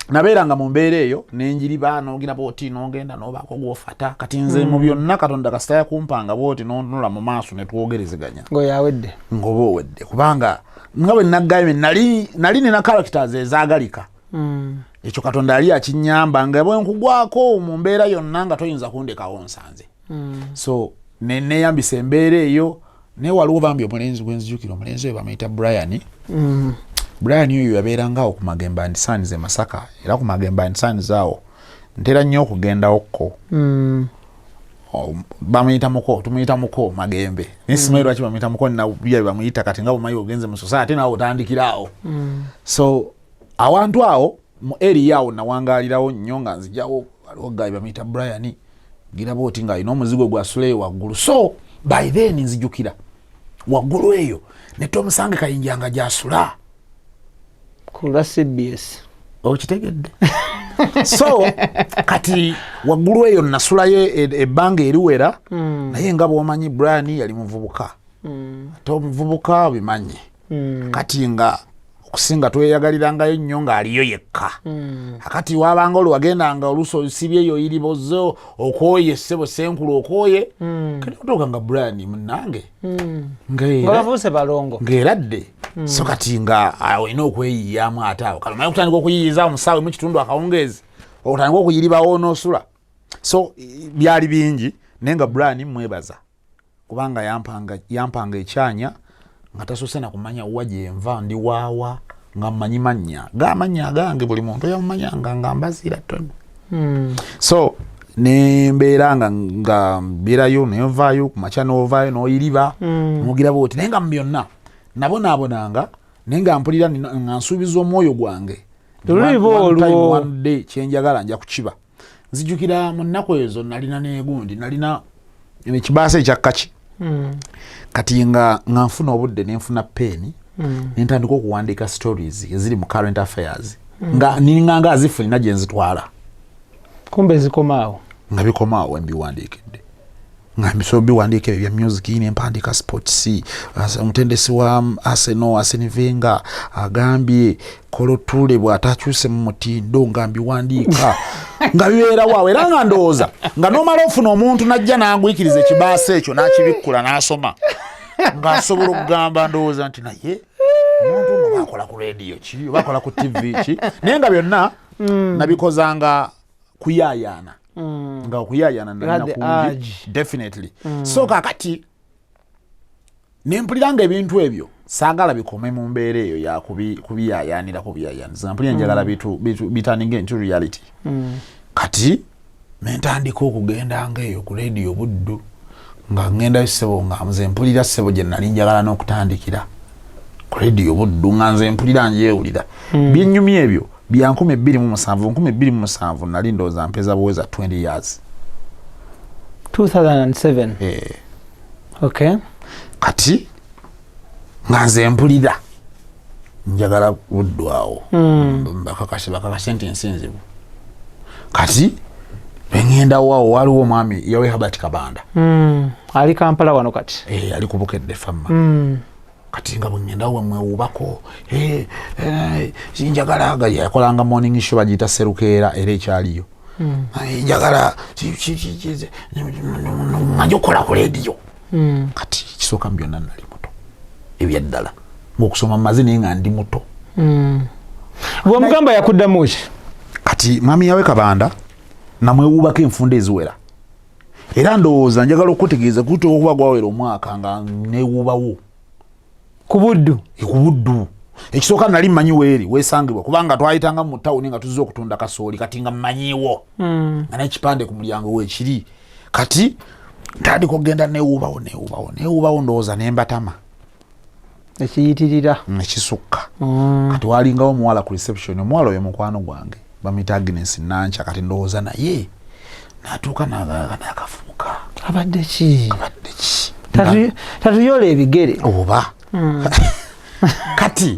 nabeeranga mu mbeera eyo nenjiriba nogira bwoti nogenda nobaako gwofata. Kati nze mu byonna Katonda kasita yakumpanga bwoti nontunula mu maaso netwogerezeganya ng'oyawedde, ng'oba owedde, kubanga nga bwe naggambye nali nina characters ezaagalika. Ekyo Katonda yali akinyamba nga bwe nkugwako mu mbeera yonna nga toyinza kundekawo nsanze. So neyambisa embeera eyo. Naye waliwo bambi omulenzi gwenzijukira, omulenzi oyo bamuyita Brian. Brian oyo yabeeranga awo ku Magembe and Sons e Masaka, era ku Magembe and Sons awo ntera nnyo okugendawokko. Bamuyita muko, tumuyita muko Magembe, naye simanyi lwaki bamuyita muko, nabya bamuyita. Kati nga bumanyi ogenze mu society naawe otandikira awo. So awantu awo mu area awo nawangalirawo nnyo nga nzijawo, waliwo guy bamuyita Brian, giraba oti ng'alina omuzigo gwasuleyo waggulu. So by then nzijukira waggulu eyo ne Tomusange Kayinja nga gyasula. Ku lwa CBS. Okitegedde? So kati waggulu eyo nasulayo ebbanga eriwera. Naye nga bwomanyi Brian yali muvubuka, ate omuvubuka obimanyi. Kati nga okusinga tweyagalirangayo nnyo ng'aliyo yekka. Akati wabanga olwo wagendanga oluusi osibye eyo iribozo okooye ssebo senkulu okooye, kati otuuka nga Brian munnange nga bavuuse balongo. Ng'eradde. So kati nga olina okweyiyamu ate awo kale omanyi okutandika okuyiyiza omusaawe mu kitundu akawungeezi otandika okuyiribawo onoosula. So byali bingi, naye nga Brian mwebaza kubanga yampanga ekyanya nga tasoose na kumanya wa gyenva, ndi waawa, nga mmanyi mannya gamannya agange, buli muntu yamumanyanga nga mbaziira ttono. So nembeera nga mbeerayo nenvaayo ku makya novaayo noyiriba nogira bwoti, naye nga mu byonna nabonaabonanga, naye nga mpulira nga nsuubiza omwoyo gwange Luliba olwo. One day kyenjagala nja kukiba. Nzijukira mu nnaku ezo nalina negundi, nalina ekibaasa ekya kaki. Kati nga nfuna obudde nenfuna peeni nentandika okuwandiika stories eziri mu current affairs, nga ninga nga azifu nina gye nzitwala. Kumbe zikomaawo. Nga bikomaawo wembiwandiikidde, nga mbisobola biwandiika ebyo bya music, nempandiika sports, omutendesi wa Arsenal Arsene Wenger agambye Kolo Toure bw'atakyuse mu mutindo, nga mbiwandiika nga bibeerawo awo. Era nga ndowooza nga nomala ofuna omuntu najja n'agwikiriza ekibaasa ekyo n'akibikkula n'asoma ng'asobola okugamba ndowooza nti naye omuntu nga bakola ku rediyo ki oba akola ku TV ki, naye nga byonna nabikozanga kuyaayaana, nga okuyaayaana nalina kungi definitely. So kakati nempulira nga ebintu ebyo saagala bikome mu mbeera eyo ya kubiyaayaanirako buyaayaaniza, mpulira njagala biturninge into reality. Kati nentandika okugendanga eyo ku rediyo Buddu, nga ngendayo ssebo, nga nze mpulira ssebo gye nali njagala n'okutandikira ku rediyo Buddu, nga nze mpulira njeewulira byennyumya ebyo bya 2007. 2007 nali ndowooza mpeza buweza 20 years. 2007? Eh. Okay. Kati Nga nze mpulira njagala Buddu awo, bakakase bakakase nti ensi nzibu. Kati bweŋŋendawo awo waliwo omwami yawe Habert Kabanda. Ali Kampala wano kati. Eh, ali ku Bukedde Famma. Kati nga bweŋŋendawo wemwewubako, eh, eh, njagala nga yakolanga morning show bagiyita Serukeera, era ekyaliyo. Njagala nga nja okukola ku lediyo. Kati kisooka mu byonna nali muto ebyaddala, ngaokusoma mumaze, naye nga ndi muto. Bwomugamba yakuddamu ki? Kati mwami yawe Kabanda namwewuubako enfunda eziwera, era ndowooza njagala okutegeeza kutuuka okuba gwawera omwaka nga newuubawo. Ku Buddu? Ku Buddu. Ekisooka nali mmanyi weeri wesangibwa, kubanga twayitanga mu tawuni nga tuzze okutunda kasooli, kati nga mmanyiiwo nga nekipande ku mulyango weekiri. Kati ntandika okugenda newuubawo, newuubawo, newuubawo, ndowooza nembatama. Ekiyitirira. Ekisukka. Kati walingawo omuwala ku reception, omuwala oyo mukwano gwange, bamuyita Agnes Nanca. Kati ndowooza naye natuuka nakafuuka. Abadde ki? Abadde ki? Tatuyola ebigere. Oba kati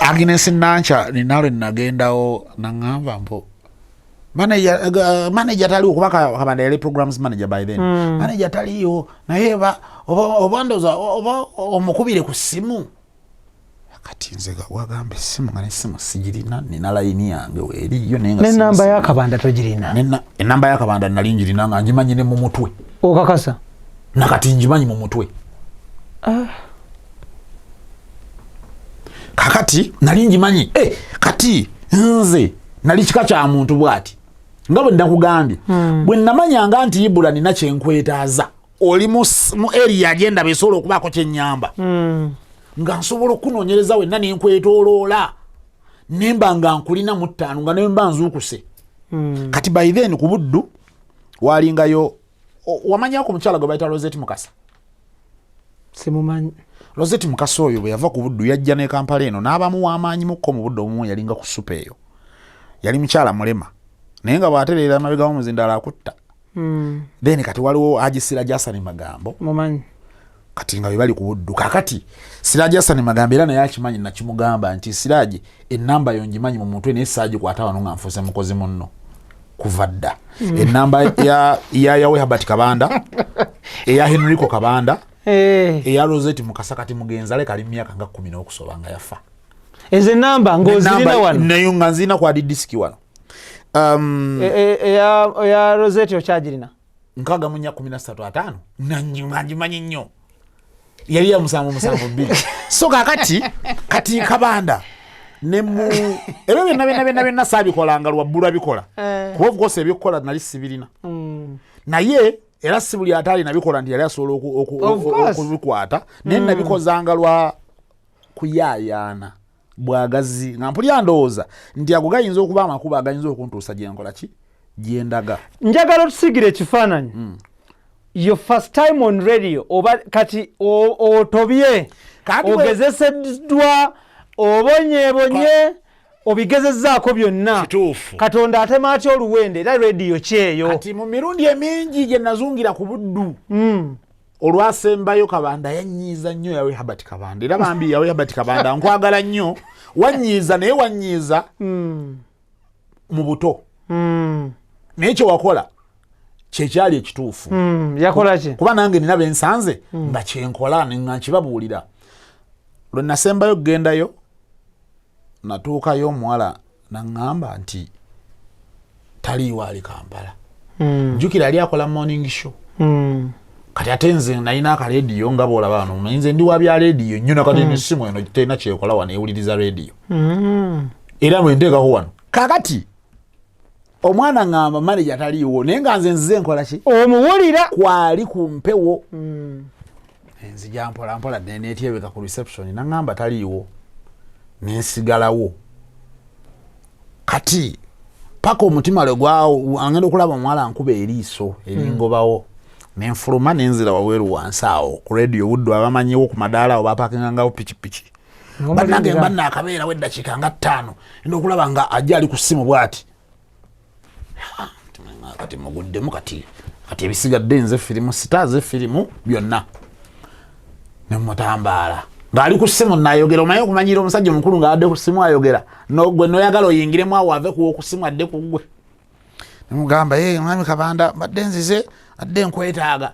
Agnes Nanca nina lwe nagendawo naŋŋamba mpo manager taliwo, kuba Kabanda yali programs manager by then. Manager taliyo, naye oba ndowooza oba omukubire ku ssimu. Kati nze wagamba essimu, nga nessimu sigirina, nina layini yange weeriyo, naye nga Nenamba simu. Yakabanda togirina? Enamba yakabanda nali njirina, nga ngimanyi ne mu mutwe. Okakasa? Nakati ngimanyi mu mutwe. Kakati nali ngimanyi. Eh, kati nze nali kika kya muntu bwati, nga bwe nakugambye, bwe namanyanga nti Ibula nina kyenkwetaaza, oli mu area gyendaba esobola okubaako kyenyamba, nga nsobola okunoonyereza wenna nenkwetooloola, nemba nga nkulina mu ttaano, nga nemba nzuukuse. Kati by then ku Buddu walingayo wamanyako omukyala gwe bayita Rosette Mukasa? Simumanyi. Rosette Mukasa oyo bwe yava ku Buddu yajja ne Kampala eno n'abamu w'amaanyi mukko mu Buddu omumu, yalinga ku supa eyo, yali mukyala mulema, naye nga bw'atereera amabega w'omuzindaalo akutta. Then kati waliwo Haji Siraje Hasani Magambo. Mumanyi. Kati nga bwe bali ku Buddu, kakati Siraje Hasani Magambo era naye akimanyi, nakimugamba nti Siraje, enamba yo ngimanyi mu mutwe, naye saagikwata wano nga nfuuse mukozi munno kuva dda. Enamba ya yawe Habert Kabanda, eya Henrico Kabanda, eya Rosette Mukasa, kati mugenzi aleka ali mu myaka nga 10 n'okusoba nga yafa. Ezo enamba ng'ozirina wano? Nayo nga nzirina kwa disiki wano. Eya Rosette okyagirina? 64 13 50 nga ngimanyi nnyo, yali ya 772. So kakati kati Kabanda nemu ebyo byonna byonna byonna byonna saabikolanga lwabbulwa bikola, kuba of course ebyokukola nali sibirina, naye era si buli ate alina bikola nti yali asobola Of course. okubikwata, naye nabikozanga lwa kuyaayaana bwagazi, nga mpulira ndowooza nti ago gayinza okuba amakubo agayinza okuntuusa gyenkola ki gyendaga. Njagala otusigira ekifaananyi, your first time on radio, oba kati otobye, ogezeseddwa, obonyebonye, obigezezzaako byonna. Kituufu. Katonda atema atya oluwenda, era rediyo kyeyo? Kati mu mirundi emingi gye nazungira ku Buddu, olwasembayo Kabanda yanyiiza nnyo, yawe Habert Kabanda. Era bambi yawe Habert Kabanda, nkwagala nnyo, wanyiiza, naye wanyiiza mu buto, naye kyewakola kyekyali ekituufu. Yakola ki? Kuba nange nina bensanze nga kyenkola nga nkibabuulira. Lwe nasembayo okugendayo, natuukayo omuwala naŋŋamba nti taliiwo, ali Kampala. Njukira yali akola morning show. Kati ate nze nalina akarediyo, nga bwolaba wano nze ndi wa bya rediyo nnyo, nakati nesimu eno terina kyekola wano, ewuliriza rediyo, era bwenteekako wano. Kakati omwana ŋŋamba manager taliiwo, naye nga nze nzize nkola ki? Omuwulira. Kwali ku mpewo. Nzija mpola mpola nenetyebeka ku reception, naŋŋamba taliiwo, nensigalawo. Kati paka omutima lwe agenda okulaba omuwala nkuba eriiso eringobawo, nenfuluma nenzira wabweru wansi awo ku radio Buddu, abamanyiwo ku madaala awo bapakingangawo pikipiki. Bannange, mba naakabeerawo eddakiika nga 5, enda okulaba nga ajja ali ku ssimu bw'ati. Kati muguddemu, kati kati ebisigadde nze firimu stars, firimu byonna. Nemutambaala ng'ali ku ssimu nayogera, omanyi okumanyira omusajja omukulu ng'adde ku ssimu ayogera, nogwe noyagala oyingiremu awo ave kuwa okusimu adde ku ggwe. Nemugamba, ye mwami Kabanda, mbadde nzize adde nkwetaaga.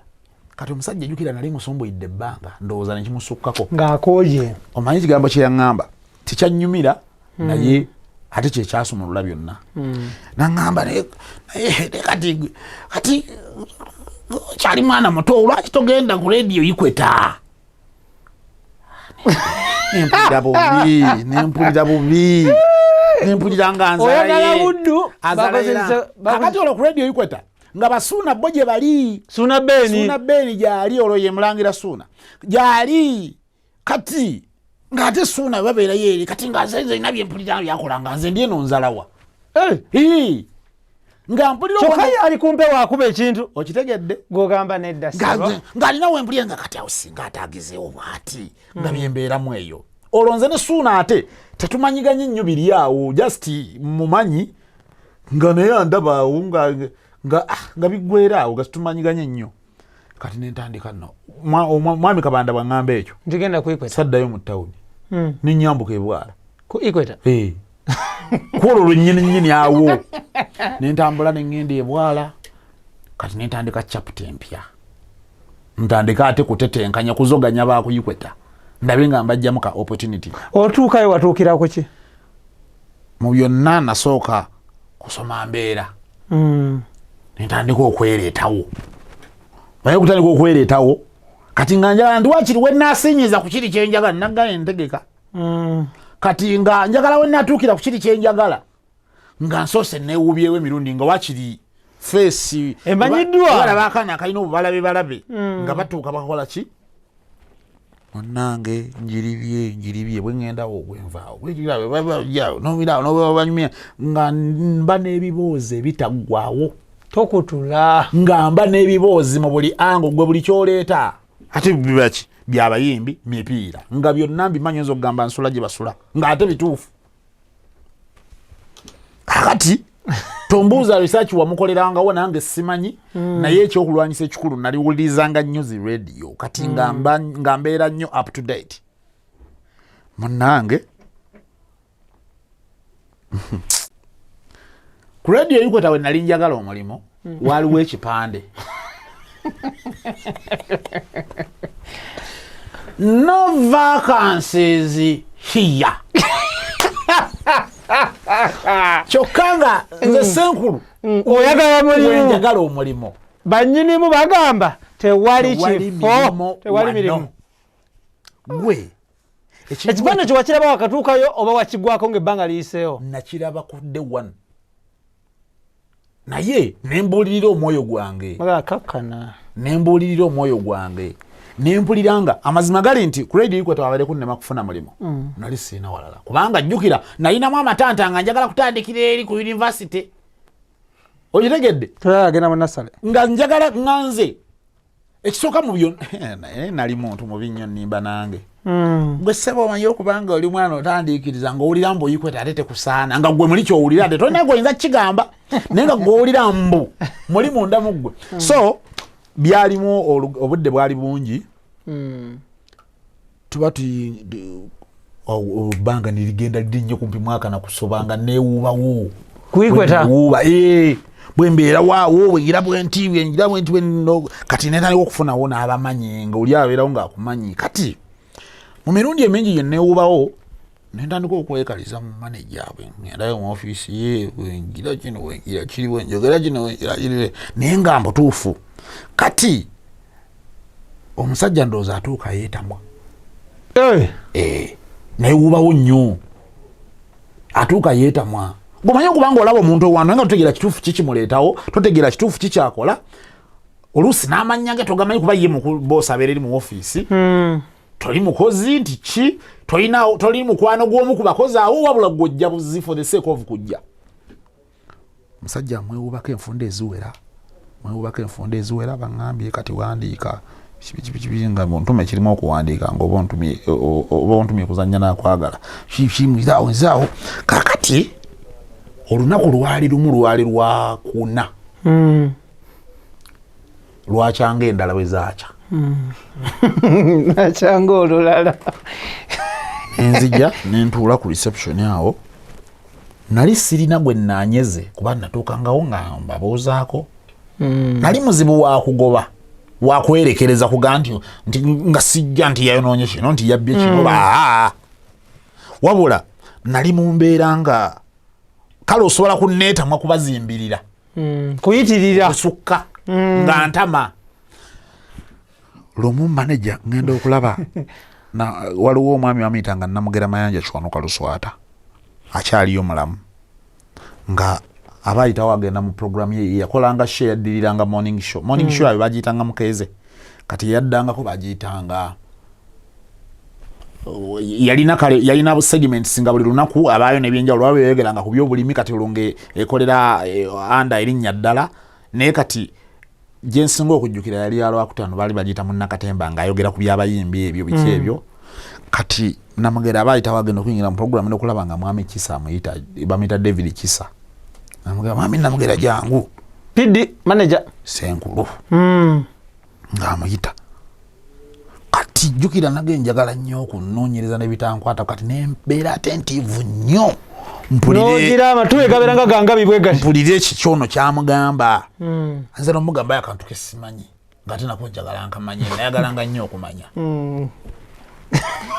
Kati omusajja jjukira nali musumbuyidde ebbanga, ndowooza nekimusukkako ng'akooye. Omanyi ekigambo kye yaŋŋamba tekyanyumira, naye ate kyekyasumulula byonna. Naŋŋamba, naye kati kyali mwana muto, lwaki togenda ku rediyo Equator? Nempulira bubi, nempulira bubi, nempulira nga Oyagala buddu. Kakati olwo ku rediyo Equator nga basuuna bo gye bali. Suuna Beni. Suuna Beni gyali, olwo ye mulangira Suuna gyali. Kati ng'ate Suuna babeerayo eri, kati nga nze nina byempulira byakola, nga nze ndi eno nzalawa. Eh, nga mpulira. Kyokka ye ali kumpe waakuba ekintu. Okitegedde? Gwogamba nedda, ssebo. Ng'alina wempulira nga kati awo singa ate agezeewo bw'ati, nga byembeeramu eyo. Olwo nze ne Suuna ate tetumanyiganye nnyo, biri awo, just mumanyi nga naye andaba awo nga biggwera awo, nga tetumanyiganye nnyo. Kati nentandika nno, mwami Kabanda bwaŋŋamba ekyo, ntigenda ku Equator. Saddayo mu tawuni, nenyambuka ebwala. Ku Equator. Eh. Kwolwo lwennyini nnyini awo nentambula neŋŋenda ebwala. Kati nentandika chapter empya, ntandika ate kutetenkanya kuzoganya baku Equator, ndabe nga mbajjamu ka opportunity. Otuukayo watuukira ku ki? Mu byonna nasooka kusoma mbeera. Nentandika okwereetawo, naye okutandika okwereetawo kati nga njagala ndi wakiri wenasinyiza ku kiri kyenjagala, nagala entegeka. Kati nga njagala wenatuukira ku kiri kyenjagala nga nsoose newubyewo emirundi, nga wakiri face Emanyiddwa. Balaba akaana akalina obubalabe balabe, nga batuuka bakola ki? Munange njiribye, njiribye, bweŋŋendawo bwenvaawo nomirawo, nga mba n'ebiboozi ebitaggwawo. Tokutula. Nga mba n'ebiboozi mu buli ango, gwe buli kyoleeta ate bibaki byabayimbi, mipiira, nga byonna mbimanyi, oyinza okugamba nsula gye basula, ng'ate bituufu. Kakati tombuuza research wamukolerangawo, nange simanyi, naye ekyokulwanyisa ekikulu naliwulirizanga nnyo zi radio. Kati nga mbeera nnyo up to date. Munange ku radio Equator we nali njagala omulimu, waliwo ekipande, "No vacancies here." Kyokka nga nze senkulu Oyagala mulimu. Wenjagala omulimu. Bannyinimu bagamba tewali Tewali kifo. mirimu. Tewali Wano. mirimu. Gwe Ekipande kye wakiraba wakatuukayo oba wakigwako ng'ebbanga liyiseewo? Nakiraba ku day one, naye nembuulirira omwoyo gwange. Magala kakkana. Nembuulirira omwoyo gwange, nempulira nga amazima gali nti ku radio Equator wabadde kunnema kufuna mulimu, nali siina walala, kubanga jjukira nalinamu amatanta nga njagala kutandikira eri ku university, okitegedde? Toyagenda mu nasale. Nga njagala nga nze ekisooka mu byonna, naye nali muntu mubi nnyo, nnimba nange. Gwe ssebo omanyi okubanga oli mwana otandiikiriza ng'owulira mbu Equator ate tekusaana, nga gwe muli kyowulira ate tolina gweoyinza kukigamba, naye nga gwowulira mbu muli munda mu ggwe. So byalimu obudde bwali bungi, tuba ebbanga nerigenda liri nnyo, kumpi mwaka nakusoba nga newuubawo. Ku Equator? Wuuba, eh, bwembeera waawo, bwengira bwenti, bwengira bwenti, kati netandika okufunawo n'abamanyi, nga oli abeerawo ng'akumanyi. Kati mu mirundi emingi gye newuubawo, nentandika okwekaliza mu maneja, bwe ngendayo mu ofiisi ye, bwengira kino, bwengira kiri, bwenjogera kino, bwengira kiri, naye nga mbutuufu. Kati omusajja ndowooza atuuka yeetamwa. Eh, Eh, naye wubawo nnyo, atuuka yeetamwa. Gomanye okubanga olaba omuntu owano nga totegeera kituufu kikimuleetawo, totegeera kituufu kikyakola, oluusi n'amannya ge togamanyi, kuba ye boosi abeera eri mu ofiisi, toli mukozi nti ki, tolina, toli mukwano gw'omu ku bakozi awo, wabula gwojja buzi for the sake of kujja. Musajja amwewubako enfunda eziwera, mwewubako enfunda eziwera, baŋŋambye kati wandiika kibi nga ntume kirimu okuwandiika nga oba ontumye kuzanya nakwagala nzaawo nzaawo. Kakati olunaku lwali lumu, lwali lwakuna, lwakyanga endala bwe zaakya. Nakyanga olulala. Nenzija nentuula ku reception awo, nali sirina gwe nanyeze kuba natuukangawo nga mbabuuzaako. Nali muzibu wakugoba, wakwerekereza kuga nti nga sijja nti yayonoonye kino, nti yabbye kino, baa wabula nali mu mbeera nga kale osobola kunneetamwa kubazimbirira, kuyitirira kusukka, nga ntama. Lumu maneja ngenda okulaba waliwo omwami bamuyitanga Namugera Mayanja Kiwanuka Luswata, akyaliyo mulamu, nga aba ayitawo agenda mu programu ye yakolanga show yaddiriranga morning show. Morning show ayo bagiyitanga Mukeeze, kati yaddangako bagiyitanga, yalina kale yalina segments nga buli lunaku abaayo nebyenjawulo, waba yayogeranga ku byobulimi, kati olwo nga ekolera anda erinnya ddala. Naye kati gyensinga okujjukira yali ya Lwakutaano, baali bagiyita Munnakatemba, ng'ayogera ku byabayimbi ebyo biki ebyo. Kati Namugera aba ayitawo agenda okuyingira mu programu nokulaba nga mwami Kisa amuyita, bamuyita David Kisa. Namugera, mwami Namugera jangu. PD manager. Senkulu. Ng'amuyita. Kati jjukira nage njagala nnyo okunoonyereza n'ebitankwata, kati nembeera attentive nnyo mpulire. Nogira amatu gabeera nga gangabi bwe gati. Mpulire ekikyono kyamugamba. Nze nomugamba akantu kesimanyi, ngaate nako njagala nkamanye, nayagalanga nnyo okumanya.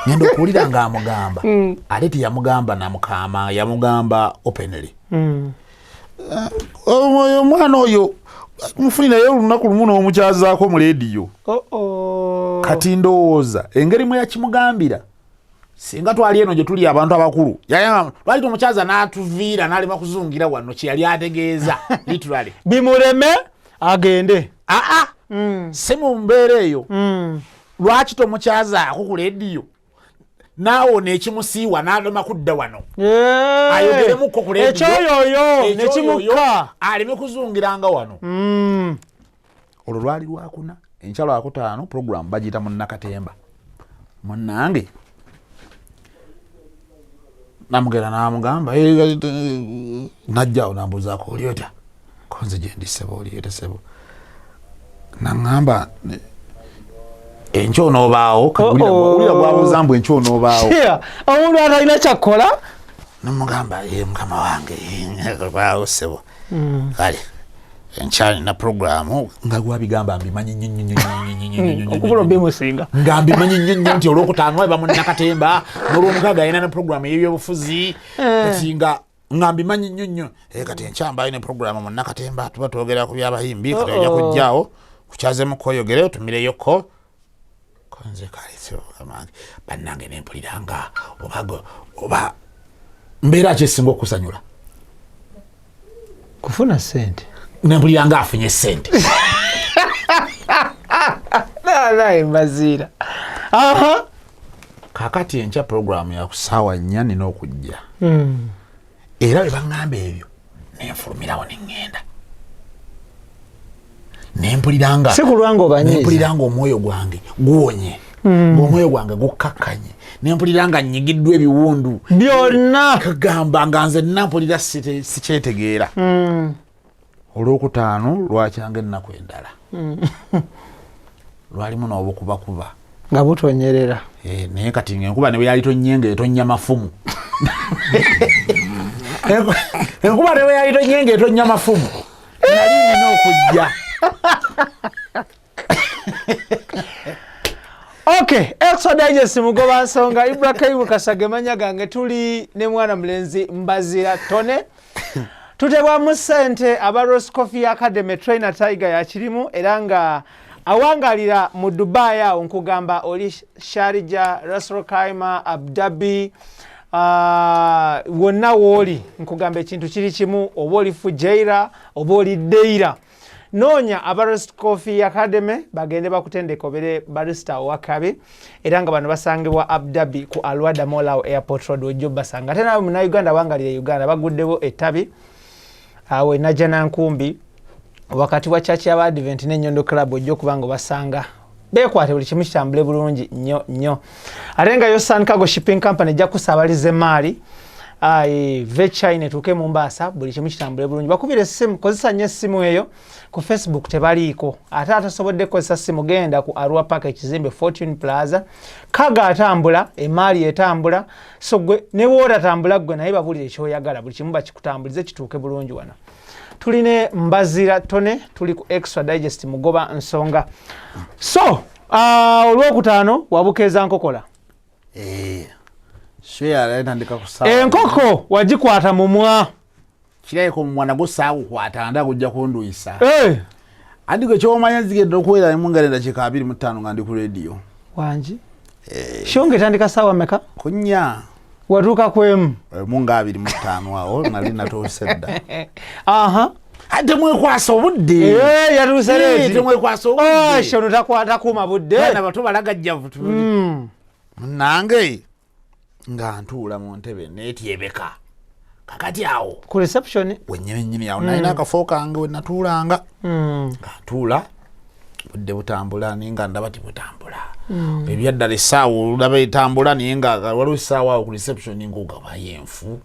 Ngenda okuwulira ng'amugamba, ate teyamugamba namukama, yamugamba openly. Oyo omwana oyo mufunirayo olunaku lumu n'omukyazaako mu leediyo. Oh, oh. Kati ndowooza engeri mwe yakimugambira, singa twali eno gye tuli abantu abakulu, lwali tomukyaza n'atuviira n'alema kuzungira wano kye yali ategeeza literally. Bimuleme agende. Aa, si mu mbeera eyo. Lwaki tomukyazaako ku leediyo naawo nekimusiiwa n'alema kudda wano, ayogeremuko ku leediyo? Ekyoyoyo. Ekyoyoyo, nekimukka. Aleme kuzungiranga wano. Olwo lwali lwakuna, enkya lwakutaano programu bagiyita Munnakatemba. Munnange namugera namugamba, "Eh, najjawo nambuuzaako, oli otya?" Konze gyendi sebo, oli otya sebo? Naŋŋamba, enkya onoobaawo?" Oh-oh. Wulira gwabuuza mbu enkya onoobaawo. Yeah, omuntu atalina kyakkola. Nemugamba, "Ye mukama wange, baawo sebo." Kale enkya nina programu nga gwabigamba mbimanyi nnyo nnyo nnyo nnyo nnyo nnyo nnyo nnyo. Okubula obimusinga. Nga mbimanyi nnyo nnyo nti olwokutaano eba Munnakatemba, n'olwomukaaga alina ne programu ey'ebyobufuzi. Kati nga mbimanyi nnyo nnyo. Eh, kati enkya mbayo ne programu Munnakatemba, tuba twogera ku byabayimbi, kati ojja Oh-oh. kujjaawo kukyazemu koyogere otumireyoko. Konze kale sebo mukama wange. Bannange nempulira nga oba mbeera ki esinga okusanyula? Kufuna sente. Nempulira nga afunye sente. Naye mbaziira, aha. Kakati enkya programu ya kusaawa 4, nina okujja. Era bwe baŋŋamba ebyo nenfulumirawo neŋŋenda, nempulira nga Si kulwanga obanyiiza. Nempulira nga omwoyo gwange guwonye, ngaomwoyo gwange gukkakkanye, nempulira nga nnyigiddwa ebiwundu byonna. Kagamba nga nze nampulira sikyetegeera. Olwokutaano lwakyanga ennaku endala, lwalimu n'obukubakuba. Nga butonyerera. Eh, naye kati ngaenkuba ne bwe yali tonnye nga etonnya mafumu, enkuba ne bwe yali tonnye nga etonnya mafumu, nali nina okujja. Okay, Extra Digest, mugoba nsonga Ibrahim Kasage manya gange, tuli ne mwana mulenzi Mbazira Tone. Tutebwamu ssente aba Ross Coffee Academy, trainer Tiger yakirimu, era nga awangalira mu Dubai awo. Nkugamba oli Sharjah, Ras Al Khaimah, Abu Dhabi, wonna wooli, nkugamba ekintu kiri kimu, oba oli Fujairah oba oli Deira, noonya aba Roast Coffee Academy bagende bakutendeka obere barista owakabi. Era nga bano basangibwa Abu Dhabi ku Alwada Mall awo Airport Road, ojja obasanga. Ate nawe munauganda wangalira Uganda, baguddewo ettabi awo enajja nankumbi wakati wa church y'aba Advent n'Enyondo Club, ojja okuba nga obasanga. Beekwate buli kimu kitambule bulungi nnyo nnyo. Ate nga yo Sun Cargo Shipping Company ejja kusaabaliza emaali. Ve China etuuke Mumbaasa, buli kimu kitambule bulungi. Bakubira essimu, kozesa nnyo essimu eyo. Ku Facebook tebaliiko, ate atasobodde kukozesa ssimu genda ku Arua Park, ekizimbe Fortune Plaza. Kaga atambula, emaali etambula, so gwe ne bw'otatambula gwe naye babulire ekyoyagala, buli kimu bakikutambulize kituuke bulungi. Wano tuline Mbazira Tone, tuli ku Extra Digest Mugoba Nsonga. So olwokutaano wabukeeza nkokola. Eh, enkoko wagikwata mumwa. Kirabika omumwa nagwo saagukwata, nda gujja kunduyisa. Eh. Anti gwe kyomanya zigenda okuwera mu ngalo endakiika 25 nga ndi ku rediyo. Wangi eh. Show nga etandika saawa meka? Kunya. Watuuka kwemu? Mu nga 25 awo nali natuuse dda. Aha, temwekwasa obudde. Eh, yatuuse late. Temwekwasa obudde. Oh, shono takuuma budde. Baana bato balagajjavu. Nange nga ntuula mu ntebe neetyebeka kakati awo ku reception wenyini nyini awo nalina akafo kange we natuulanga. Nga ntuula, budde butambula naye nga ndaba tibutambula. Ebyaddala essaawa olulaba etambula, naye nga waliwo essaawa awo ku reception ng'ogabayo enfu.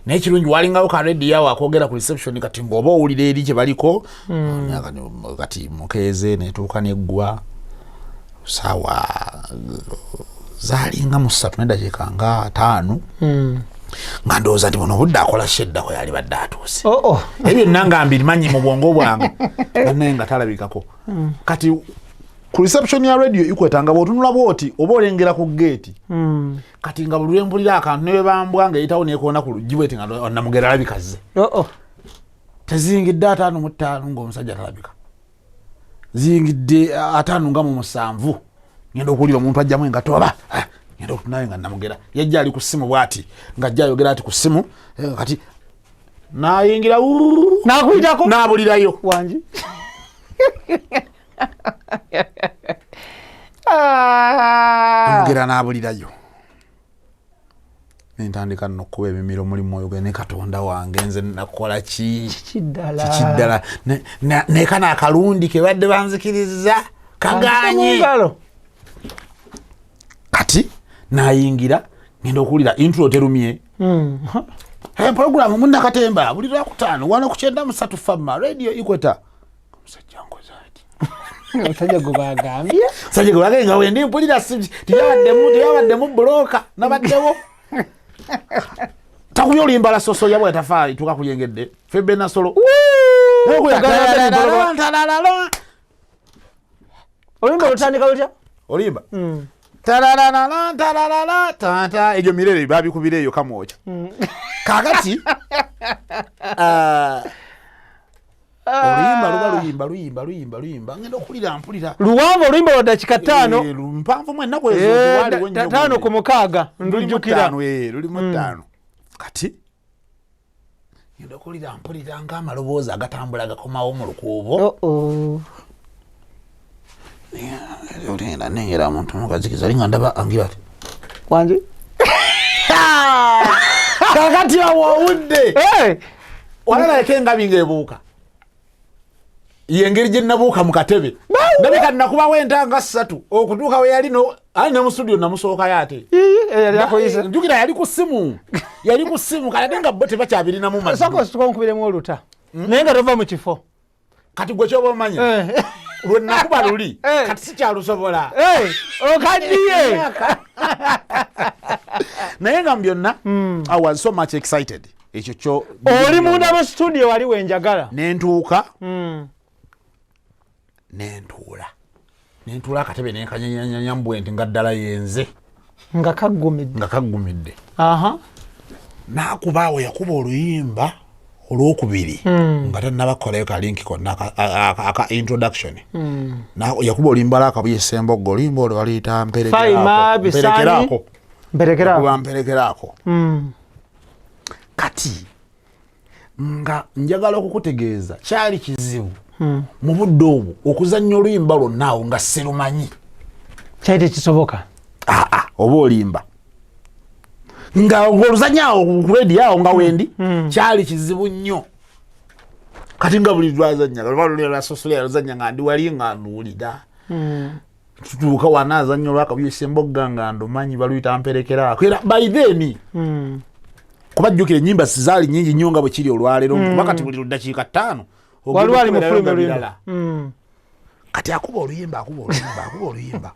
Naye kirungi walingawo ka rediyo awo akoogera ku reception, kati ng'oba owulira eri kye baliko. Kati mukeeze netuuka neggwa saawa zalinga mu 3:50, nga ndowooza nti buno obudde akola sheddako yali badde atuuse. Oh, oh. Ebyo byonna nga mbimanyi mu bwongo bwange, naye nga talabikako. Kati ku reception ya Radio Equator nga bw'otunula bwoti oba olengera ku geeti. Kati nga buli lwempulira akantu nebambwa nga eyitawo nekoona ku luggi bweti, nga Namugera alabikazze. Oh, oh. Teziyingidde 55 ng'omusajja talabika, ziyingidde 57 ngenda okuwulira omuntu ajjamu engatto aba ah, ngenda okutunayo nga Namugera yajja ali ku ssimu bwati, ng'ajja ayogera ati ku ssimu. Kati nayingira. Nakuyitako. N'abulirayo. Wangi. Namugera n'abulirayo, nentandika nno okukuba emimiro muli mwoyo gwe, ne Katonda wange, nze nakola ki? Kiki ddala? Kiki ddala? Nekano akalundi kebadde banzikiriza kaganye. Ngalo. Kati nayingira, ngenda okuwulira intro terumye. Hey, programu Munnakatemba buli Lwakutaano wano ku 93 Fama Radio Equator. Omusajja nkoze ati. Omusajja gwe bagambye. Musajja gwe bagambye nga wendi mpulira teyabaddemu bulooka nabaddewo takubye oluyimba la soso yabwe tafaali tuka kuyengedde febbe nasolo. Oluyimba lutandika lutya? Oluyimba tararara tararara tata, egyo mirere babikubira eyo Kamwokya. Kakati oluyimba luba luyimba luyimba luyimba luyimba, ngenda okuwulira mpulira Luwanvu oluyimba lwa dakika 5. Eh, mpanvu mu ennaku ezo tewaliwo nnyo. 56 ndujjukira. Lulimu ttaano. Kati ngenda okuwulira mpulira ng'amaloboozi agatambula gakomawo mu lukuubo. Oh, oh. Olenda nengera muntu mukazikiza ali nga ndaba angira ati. Wangi. Kakati awo owudde Eh, walabayeko engabi ng'ebuuka, yengeri gye nabuuka mu katebe. Ndabika nakubawo entanga ssatu okutuuka we yali ali ne mu studio namusookayo ate. Ii, yali akuyise. Njukira yali ku ssimu, yali ku ssimu. Kale ate nga bo tebakyabirinamu Sooka mazima. osituka onkubiremu oluta, naye nga tova mu kifo. Kati gwe kyoba omanya lwe nakuba luli kati sikyalusobola. Eh, okaddiye. Naye nga mu byonna I was so much excited, ekyo kyo. Oli munda mu studio wali wenjagala. Nentuuka, nentuula, nentuula akatebe nenkanyanyanya mbwe nti nga ddala yenze. Nga kaggumidde. Nga kaggumidde. Aha. Nakuba awo yakuba oluyimba olwokubiri nga tannabakolayo kalinki konna aka introduction. Yakuba oluyimba lwakabuye Sembogga, oluyimba olwo baluyita Faima, Bisani. Mperekeraako. Mperekeraako. Yakuba Mperekeraako. Kati nga njagala okukutegeeza kyali kizibu mu budde obwo okuzannya oluyimba lwonna awo nga sirumanyi. Kyali tekisoboka. Aa, oba olimba nga oluzanya awo ku radio awo nga wendi, kyali kizibu nnyo. Kati nga buli lwazanya lwasosola yaluzanya nga ndi wali nga nduwulira, tutuuka wana azanya olwakabuye Sembogga nga ndumanyi baluyita Mperekeraako, era by then. Kuba jjukira ennyimba sizaali nnyingi nnyo nga bwe kiri olwaleero, kuba kati buli luddakiika 5 waliwo ali mu ogenda fulumya okubeerayo nga oluyimba. birala. Kati akuba oluyimba, akuba oluyimba, akuba oluyimba,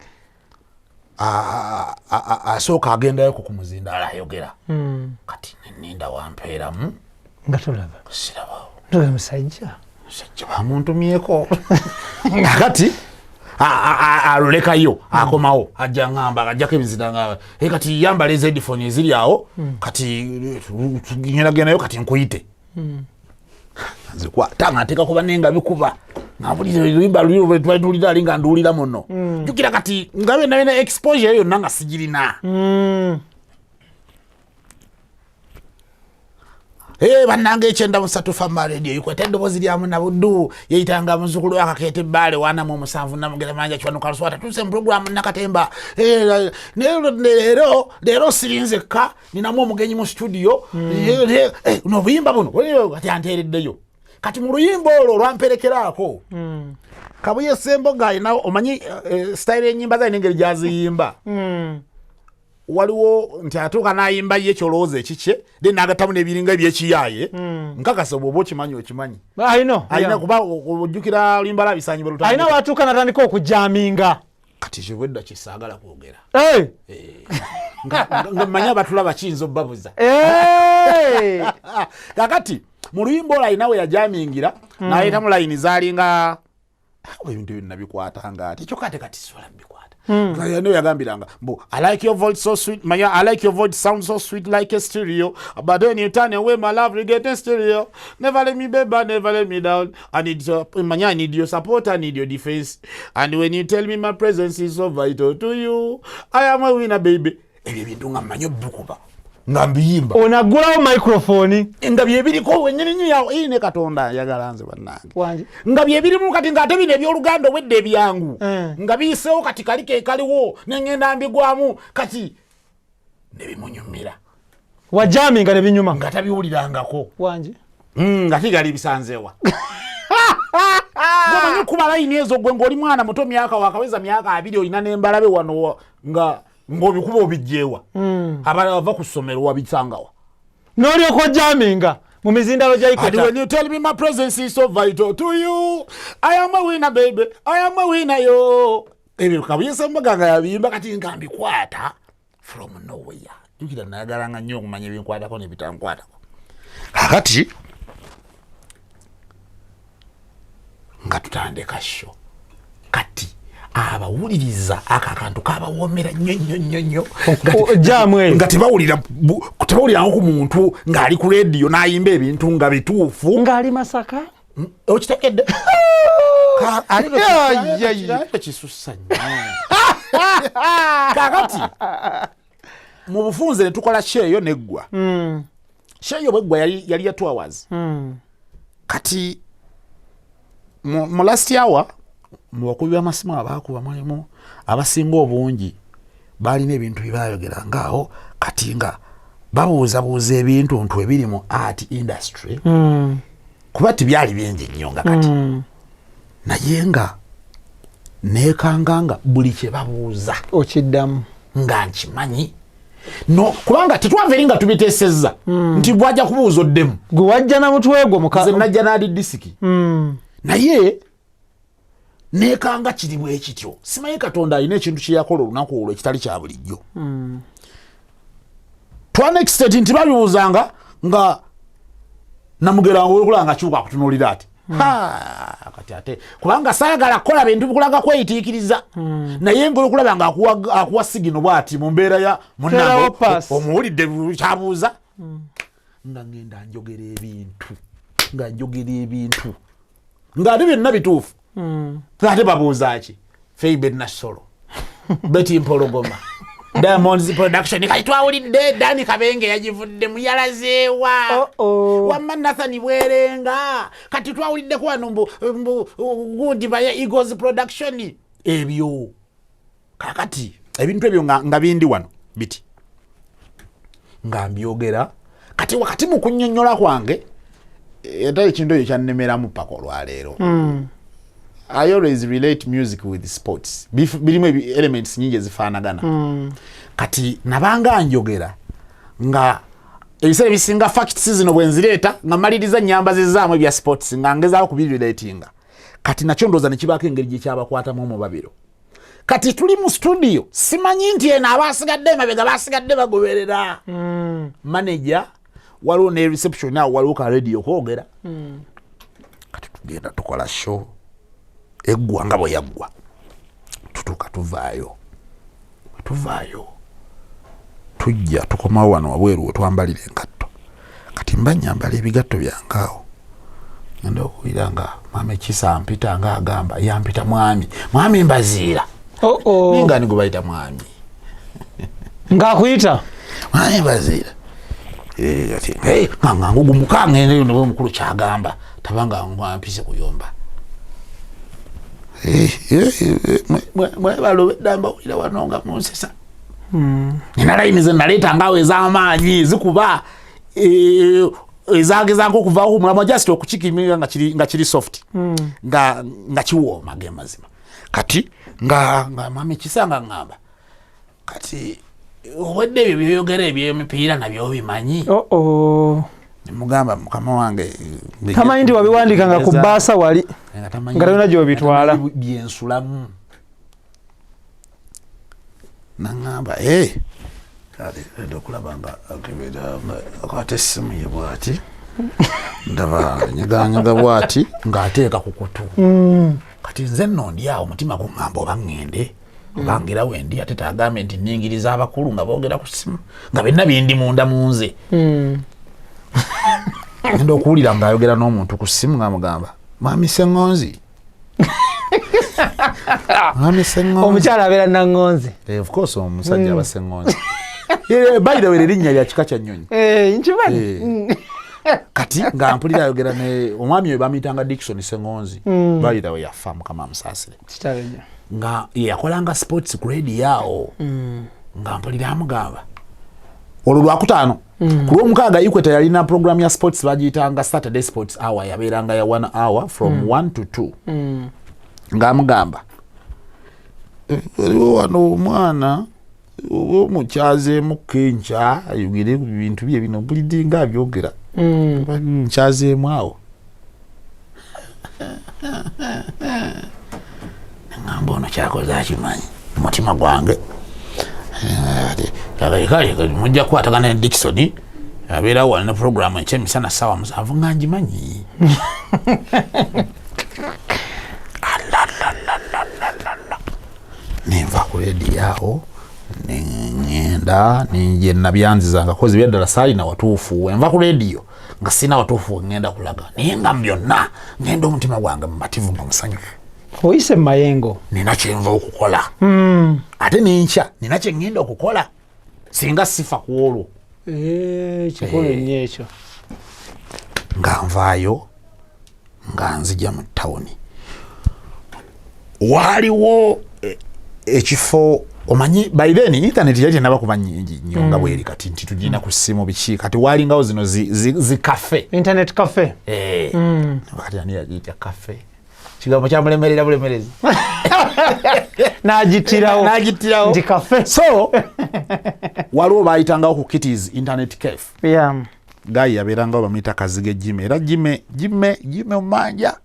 asooka agendayo ku muzindaalo ayogera. Kati neninda wampeeramu. Nga tolaba. Sirabawo. Ntobe musajja. Musajja bamuntumyeko. Kakati alulekayo, akomawo, ajja ngamba ajjako emizira nga, "Eh, kati yambala ezi headphone eziri awo, kati ngenagendayo, kati nkuyite." Nzikwata nga nteeka kuba naye nga bikuba, nga mpulira oluyimba luli twali tuwulira ali nga nduwulira muno. Jjukira kati nga byonna byonna exposure yonna nga sigirina. Eh, bannange, 93 Fama Radio ikweta eddoboozi lya Munabuddu, yeyitanga muzukulu akakeeta ebbaale 47 Namugera Manja Kiwanuka Luswata. Tuuse mu pulogulaamu Nakatemba. Eh, naye leero leero sirinzekka, ninamu omugenyi mu studio. Eh, eh, nobuyimba buno. Kati anteereddeyo kati mu luyimba olwo olwamperekeraako Kabuye Semboga alina, omanyi style enyimba ze alina engeri gyaziyimba. Waliwo nti atuuka n'ayimba ye kyolowooza ekikye, then n'agattamu n'ebiringa ebyekiyaaye. Nkakasa bw'oba okimanyi, okimanyi. Alina. Alina, kuba ojjukira oluyimba lwabisanyi bwe Alina lutandika. Watuuka natandika okujaminga. Kati kibwedda kisaagala kwogera. Hey! Nga mmanyi abatulaba kiyinza obbabuza. Hey! Kakati mu luyimba olwo alina we yajamingira, n'ayitamu layini zaalinga ebintu ebyo nabikwatanga ati kyokka ate kati sobola bikwata. Naye yagambiranga mbu, "I like your voice so sweet, manya, I like your voice sound so sweet like a stereo, but when you turn away my love you get a stereo. Never let me, baby, never let me down. I need your, manya, I need your support, I need your defense, and when you tell me my presence is so vital to you, I am a winner, baby." Ebyo ebintu nga mmanyi obikuba nga mbiyimba. Onaggulawo microphone. Nga byebiriko wenyini nyo yawo ine Katonda njagala nze bannange. Wange. Nga byebirimu kati ng'ate bino ebyoluganda obwedda ebyangu nga biyiseewo, kati kali ke kaliwo neŋŋenda mbigwamu kati nebimunyumira. Wajaminga ne binyuma. Nga tabiwulirangako. Wange. Nga tigali bisanzewa. Omanyi okuba layini ezo gwe ng'oli mwana muto, myaka wakaweza myaka 20, olina n'embalabe wano nga ng'obikuba obijjeewa, abalala bava ku ssomero, wabisangawa? N'olyoka ojaminga mu mizindalo gya And Equator. when you tell me my presence is so vital to you, I am a winner, baby. I am a winner, yo. Ebyo Kabuye Semboga nga yabiyimba, kati nga mbikwata from nowhere. Jjukira nayagalanga nnyo okumanya ebinkwatako n'ebitankwatako. Kakati nga tutandika show, kati abawuliriza ako akantu kabawoomera nnyo nnyo nnyo nnyo. Jaamu eyo. Nga tebawulirangako ku muntu ng'ali ku rediyo n'ayimba ebintu nga bituufu. Ng'ali Masaka. Okitegedde? Ya, ya, ya. Kisussa nnyo. Kakati mu bufunze ne tukola show eyo neggwa. Show eyo bweggwa yali ya 2 hours. Kati mu last hour, mu bakubi b'amasimu abaakuba mulimu abasinga obungi balina ebintu bye bayogera ngaawo, kati nga babuuzabuuza ebintu ntu ebiri mu art industry, kuba tibyali bingi nnyo nga kati, naye nga neekanga nga buli kye babuuza okiddamu. Nga nkimanyi no, kubanga tetwava eri nga tubiteesezza nti bwajja kubuuza oddemu. Gwe wajja na mutwe gwo muka. Nze najja n'ali disiki, naye nekanga kiri bwe kityo. Simanyi Katonda alina ekintu kye yakola olunaku olwo ekitali kya bulijjo to an extent nti babibuuzanga nga Namugera olwokulaba nga kyuka akutunuulira ati, "Ha, kati ate," kubanga saagala kukola bintu bikulaga kweyitiikiriza, naye nga olwokulaba nga akuwa sigino bwati mu mbeera ya Terawo munnange pass. omuwulidde kyabuuza, nga ngenda njogera ebintu, nga njogera ebintu ng'ate byonna bituufu. Ate babuuza ki? Feibe Nassolo, Betty Mpologoma, Diamonds Production, kati twawulidde Dani Kabenge yagivuddemu, yalazeewa? Oh-oh. Wamma Nathan Bwerenga, kati twawuliddeko wano mbu gundi baya Eagles Production. Ebyo kakati ebintu ebyo nga bindi wano biti nga mbyogera. Kati wakati mu kunnyonnyola kwange, ate ekintu ekyo kyannemeramu paka olwaleero. I always relate music with sports. Birimu elements nyingi ezifaanagana. Kati nabanga njogera nga Ebiseera ebisinga facts zino bwenzireeta nga maliriza nyambazizaamu ebya sports nga ngezaako kubirelatinga. Kati nakyo ndowooza nekibaako engeri gyekyabakwatamu omubabiro. Kati tuli mu studio, simanyi nti eno abasigadde emabega basigadde bagoberera manager, waliwo ne reception awo, waliwo ka radio kwogera. Kati tugenda tukola show eggwa nga bwe yaggwa, tutuuka tuvaayo, tuvaayo tujja tukomawo wano wabweru wetwambalira engatto. Kati mba nyambala ebigatto byange awo, ngenda okuwulira nga maama ekisa mpita, nga agamba yampita mwami, mwami Mbaziira. Oh, oh. Naye nga ni gwe bayita mwami? Ng'akuyita mwami Mbaziira. Eh, ati, "Hey, nga ngugumuka ngende nawe omukulu kyagamba tabanga ngwampise kuyomba." Eh, eh, eh, mwebala mbawulira wano nga munsesa. Nina layini ze naleeta awo ez'amaanyi zikuba, ezagezaako okuvaako ku mulamwa, just okukikimira nga kiri soft, nga kiwooma ge mazima. Kati nga mami kisanga ŋŋamba, kati obwedde ebyo byoyogera ebyemipiira nabyo bimanyi. Oh, oh. Nemugamba, mukama wange, Tamanyi nti wabiwandikanga ku bbaasa wali nga tamanyi- nga tolina gy'obitwala. Tamanyi byensulamu. Naŋŋamba, "Eh, kale enda okulaba nga akebera nga akwata essimu ye bwati, ndaba nyeganyaga bwati ng'ateeka ku kutu." Kati nze nno ndi awo, omutima guŋŋamba oba ŋŋende oba ngira wendi, ate tagambe nti ningiriza abakulu nga boogera ku ssimu, nga byonna bindi munda mu nze. Ngenda okuwulira ng'ayogera n'omuntu ku ssimu ng'amugamba, "Mwami Seŋŋonzi, mwami Seŋŋonzi." Omukyala abeera naŋŋonzi. Eh, of course, omusajja aba Seŋŋonzi. Eh, by the way, erinnya lya kika kya nnyonyi. Eh, nkimanyi. Eh. Kati nga mpulira ayogera ne omwami oyo bamuyitanga Dickson Seŋŋonzi. By the way, yafa, Mukama amusaasire. Kitalo nnyo. Nga yeyakolanga sports ku radio awo. Nga mpulira amugamba olwo lwakutaano, ku lwomukaaga Equator yalina program ya sports bagiyitanga Saturday Sports Hour, yabeeranga ya 1 hour from 1 to 2. Ng'amugamba, "Eh, waliwo wano omwana oba omukyazeemu kenkya ayogere ku bintu bye bino." Mpulidde nga abyogera, nkyazeemu awo, ngamba ono kyakoze akimanyi. Mutima gwange, eh, kale mujja kukwatagana ne Dickson, abeerawo wano ne programu ekyemisana ssaawa 7, nga ngimanyi. Alalalalala, nenva ku rediyo awo neŋŋenda nenje nabyanzizanga kozi byaddala saalina watuufu. Enva ku rediyo nga sirina watuufu wengenda kulaga, naye nga byonna ngenda omutima gwange mumativu nga musanyufu. Oyise mumayengo. Nina kyenva okukola, ate nenkya nina kyengenda okukola singa sifa ku olwo. Eh, kikulu nnyo ekyo. Nga nvaayo nga nzija mu tawuni, waaliwo ekifo, omanyi by then internet yali tenaba kuba nyingi nnyo nga bweri kati nti tugina ku ssimu biki. Kati waalingawo zino zi cafe. Internet cafe. Eh. Kati ani yagiyita cafe? Kigambo kyamulemerera bulemerezi. N'agitirawo. N'agitirawo. Nti cafe. So waliwo bayitangawo ku Kitties Internet Cafe. Guy yabeerangawo bamuyita Kazige Jime, era Jime, Jime, Jime omanja.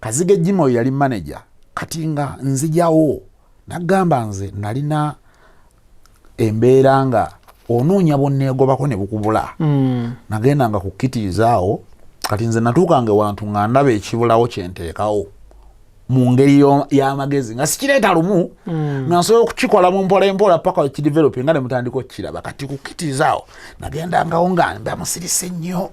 Kazige Jime oyo yali manager. Kati nga nzijawo nagamba, nze nalina embeera nga onoonya bonneegobako ne bukubula. Nagendanga ku Kitties awo. Kati nze natuukanga ewantu nga ndaba ekibulawo kyenteekawo mu ngeri y'amagezi, nga sikireeta lumu, nga nsobola okukikola mu mpola empola paka kidevelop nga ne mutandika okukiraba. Kati ku Kitties awo nagendangawo nga mba musirise nnyo,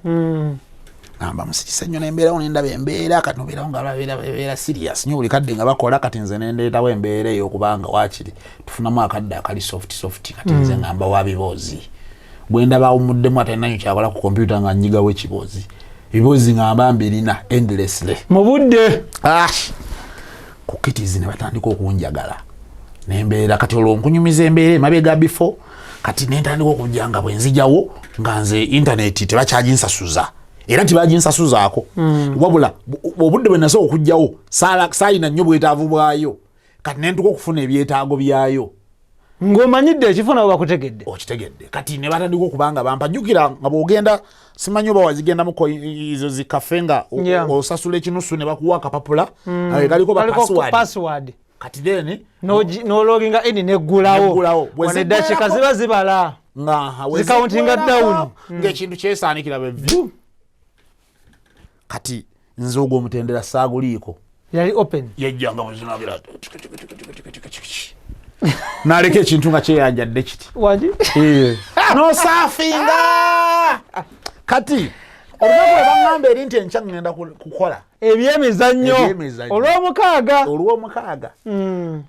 nga mba musirise nnyo, nembeerawo nendaba embeera. Kati nobeerawo nga babeera serious nnyo buli kadde nga bakola. Kati nze nendeetawo embeera ey'okubanga waakiri tufunamu akadde akali soft soft. Kati nze nga mba wa biboozi, bwe ndaba awummuddemu atalinayo kyakola ku kompyuta, nga nyigawo ekiboozi, ebiboozi nga mba mbirina endlessly. Mu budde. Ah! Ku Kitties ne batandika okunjagala nembeera. Kati olwo nkunyumiza embeera emabega before. Kati nentandika okujja nga bwenzijawo nga nze internet tebakyaginsasuza, era tebaginsasuzaako. Wabula obudde bwe nasooka okujjawo saalina nnyo bwetaavu bwayo. Kati nentuka okufuna ebyetaago byayo. Ng'omanyidde ekifo nabo bakutegedde. Okitegedde. Kati ne batandika okubanga bampa, jjukira nga bw'ogenda, simanyi oba wazigendamuko ezo zikafe nga osasula ekinusu ne bakuwa akapapula kaliko ba password. Kati then n'ologinga in neggulawo, wano eddakiika ziba zibala zicountinga down. Ng'ekintu kyesaanikira bwe. Kati nze ogwo omutendera saaguliiko. Yali open. Yejjanga bwezinabira naleka ekintu nga kyeyanjadde kiti. Wangi. Nosaafinga. Kati olunaku lwe baŋŋamba eri nti enkya ŋŋenda kukola ebyemizannyo. Ebyemizannyo. Olwomukaaga. Olwomukaaga,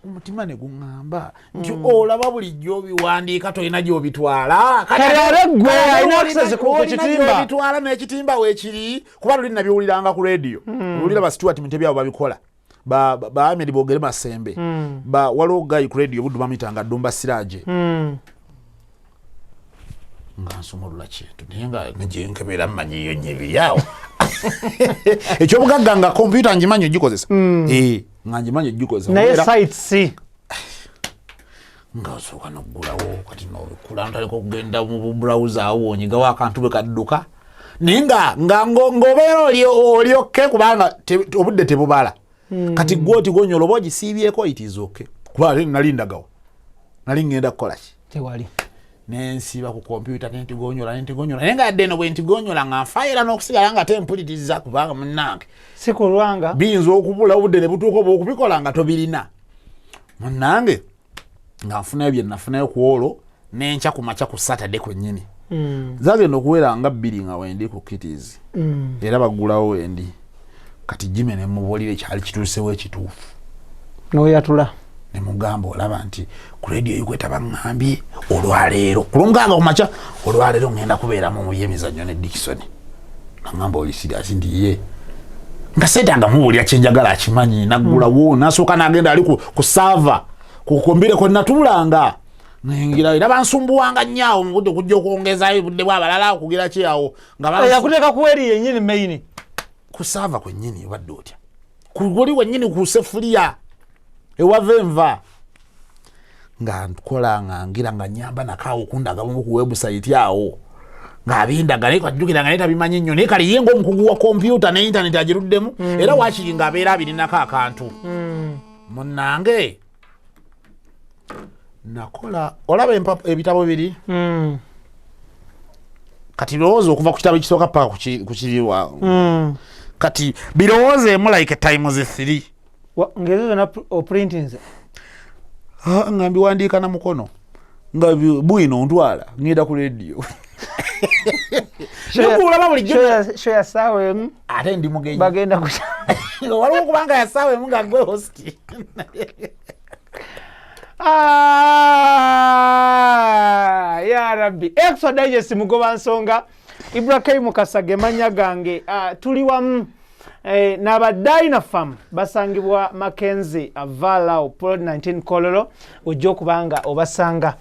omutima ne guŋŋamba nti olaba bulijjo obiwandiika, tolina gy'obitwala. Kale ate ggwe alina access ku kitimba. Gy'obitwala n'ekitimba weekiri, kuba luli nabiwuliranga ku radio, owulira ba Stuart Mutebi abo babikola, ba Ahmed Bogere Masembe, ba waliwo guy ku radio Buddu bamuyitanga Ddumba Siraje. Nga nsumulula kintu, naye nga negyenkebera mmanyiyo nnyo ebiri awo. Ekyobugagga nga kompyuta ngimanyi ogikozesa. Eh, nga ngimanyi ogikozesa. Naye Obeera- site c Nga osooka noggulawo, kati nobikula, ntandika okugenda mu browser awo, onyigawo akantu bwe kadduka, naye nga ng'obeera oli okay, kubanga obudde tebubala. Kati gwe oti gonyola oba ogisiibyeko, it is okay, kuba ate nali ndagawo, nali ngenda kukola ki? Tewali. Nensiba ku kompyuta, nentigonyola, nentigonyola, naye nga yadde eno bwe ntigonyola nga nfaayira n'okusigala nga tempuliriza, kubanga munnange si kulwanga biyinza okubula, obudde ne butuuka oba okubikola nga tobirina. Munnange, nga nfunayo bye nafunayo ku olwo nenkya ku makya ku Saturday kwennyini, zagenda okuwera nga 2 nga wendi ku Kitis, era baggulawo wendi. Kati Jime nemubuulira ekyali kituusewo ekituufu. N'oyatula. Nemugamba, olaba nti ku rediyo eyikweta baŋŋambye olwaleero ku Lwomukaaga ku makya, olwaleero ŋŋenda kubeeramu mu byemizannyo ne Dickson. Naŋŋamba, oli serious? Nti ye, nga seetaaga mubuulira kyenjagala akimanyi. Naggulawo, nasooka nagenda ali ku server ku kombire kwe natuulanga, nayingira, era bansumbuwanga nnyo awo mu budde okujja okwongezayo obudde bw'abalala okugira ki awo nga Yakuteeka ku eri yennyini main. Ku server kwennyini. Obadde otya kuli wennyini ku sefuliya ewava enva, nga nkola, nga ngira nga nyamba nakaawo okundaga bumu ku website awo ng'abindaga, naye kajjukira nga naye tabimanyi nnyo, naye kale ye ng'omukugu wa kompyuta ne intaneti agiruddemu, era waakiri ng'abeera abirinako akantu. Munnange, nakola, olaba ebitabo biri. Kati lowooza okuva ku kitabo ekisooka paka ku kiriwa. Kati birowoozeemu like times three. Ng'ezo zonna oprintinze? Ah, nga mbiwandiika na mukono, nga bwino ntwala ngenda ku rediyo. Olaba bulijjo Show ya saawa 1. Ate ndi mugenyi. Bagenda ku Waliwo kubanga ya saawa 1 nga gwe host. Ah, ya rabbi. Extra Digest, mugoba nsonga Ibrahim Mukasa ge mannya gange. Ah, tuli wamu n'aba Dynafam, basangibwa Mackenzie Avalao Plot 19 Kololo, ojja okuba nga obasanga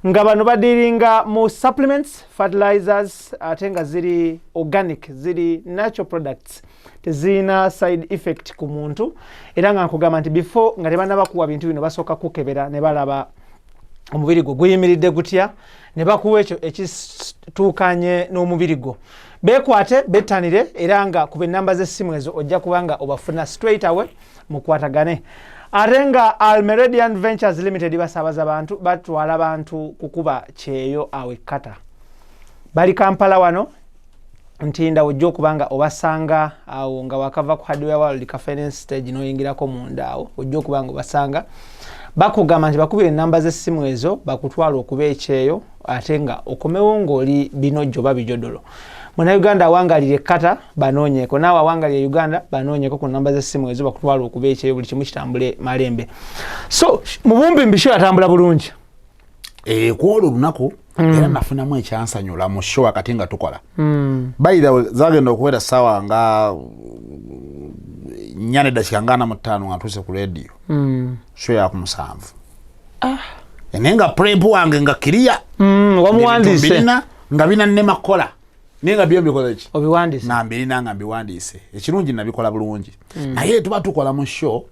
nga bano badiringa mu supplements, fertilizers, ate nga ziri organic, ziri natural products, tezirina side effect ku muntu. Era nga nkugamba nti before nga tebannaba kuwa bintu bino, basooka kukebera ne balaba omubiri gwo guyimiridde gutya, ne bakuwa ekyo ekituukanye n'omubiri gwo. Beekwate, bettanire, era nga kuba ennamba z'essimu ezo, ojja kuba nga obafuna straight away, mukwatagane. Ate nga Almeredian Ventures Limited basaabaza bantu, batwala bantu kukuba kyeyo awo ekkata. Bali Kampala wano Ntinda, ojja okuba nga obasanga awo nga wakava ku Hardware World Cafe stage n'oyingirako munda awo, ojja okuba nga obasanga. Bakugamba nti bakubira enamba z'essimu ezo, bakutwala okuba ekyeyo, ate nga okomewo ng'oli binojjo oba bijodolo. Munauganda awangalira ekkata banoonyeko, naawe awangalira Uganda banoonyeko ku namba z'essimu ezo, bakutwala okuba ekyeyo, buli kimu kitambule malembe. So mu bumbi show yatambula bulungi. Eh, kwolwo olunaku era nafunamu ekyansanyula mu show wakati nga tukola. By the way, zagenda okuwera ssaawa nga 4 neddakiika nga 45 nga ntuuse ku radio. Show yaku 7, naye nga prep wange nga kiriya. Wamuwandiise? Birina nga binannema kukola, naye nga byo mbikola ki? Obiwandiise? Nga mbirina, nga mbiwandiise. Ekirungi nabikola bulungi, naye tuba tukola mu show,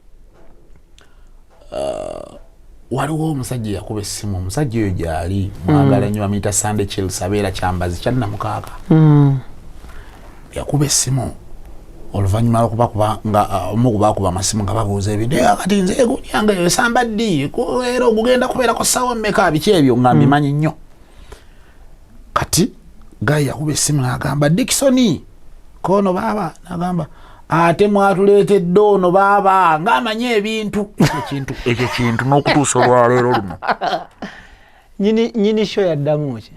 Waliwo omusajja eyakuba essimu, omusajja oyo gyali mwagala nnyo, bamuyita Sunday Chels, abeera Kyambazi Kyannamukaka. Yakuba essimu oluvannyuma lwokubakuba nga omu kubakuba amasimu nga babuuza ebintu, "Eh, kati nze egunyange esamba ddi? Era ogugenda kubeerako ssaawa mmeka?" Biki ebyo nga mbimanyi nnyo. Kati guy yakuba essimu n'agamba, "Dickson kono baaba," n'agamba, "Ate mwatuleetedde ono baaba ng'amanyi ebintu." Ekyo kintu n'okutuusa olwaleero luno. Nyini show yaddamu ki?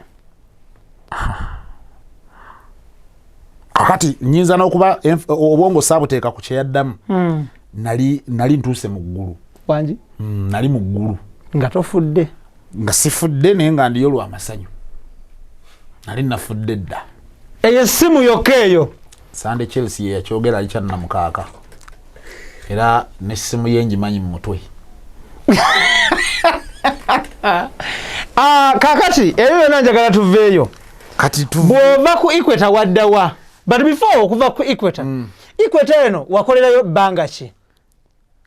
Kakati nyinza n'okuba obwongo saabuteeka ku kyeyaddamu. Nali ntuuse mu ggulu. Wangi? Nali mu ggulu. Nga tofudde? Nga sifudde, naye nga ndiyo lwamasanyu, nali nafudde dda. Eyo essimu yokka eyo? Sunday Chelsea ye yakyogera, ali Kyannamukaaka, era nessimu ye ngimanyi mu mutwe. Ah, kakati ebyo byonna njagala tuveeyo. Kati Bw'ova ku Equator waddawa? But before okuva ku Equator, Equator eno wakolerayo bbanga ki?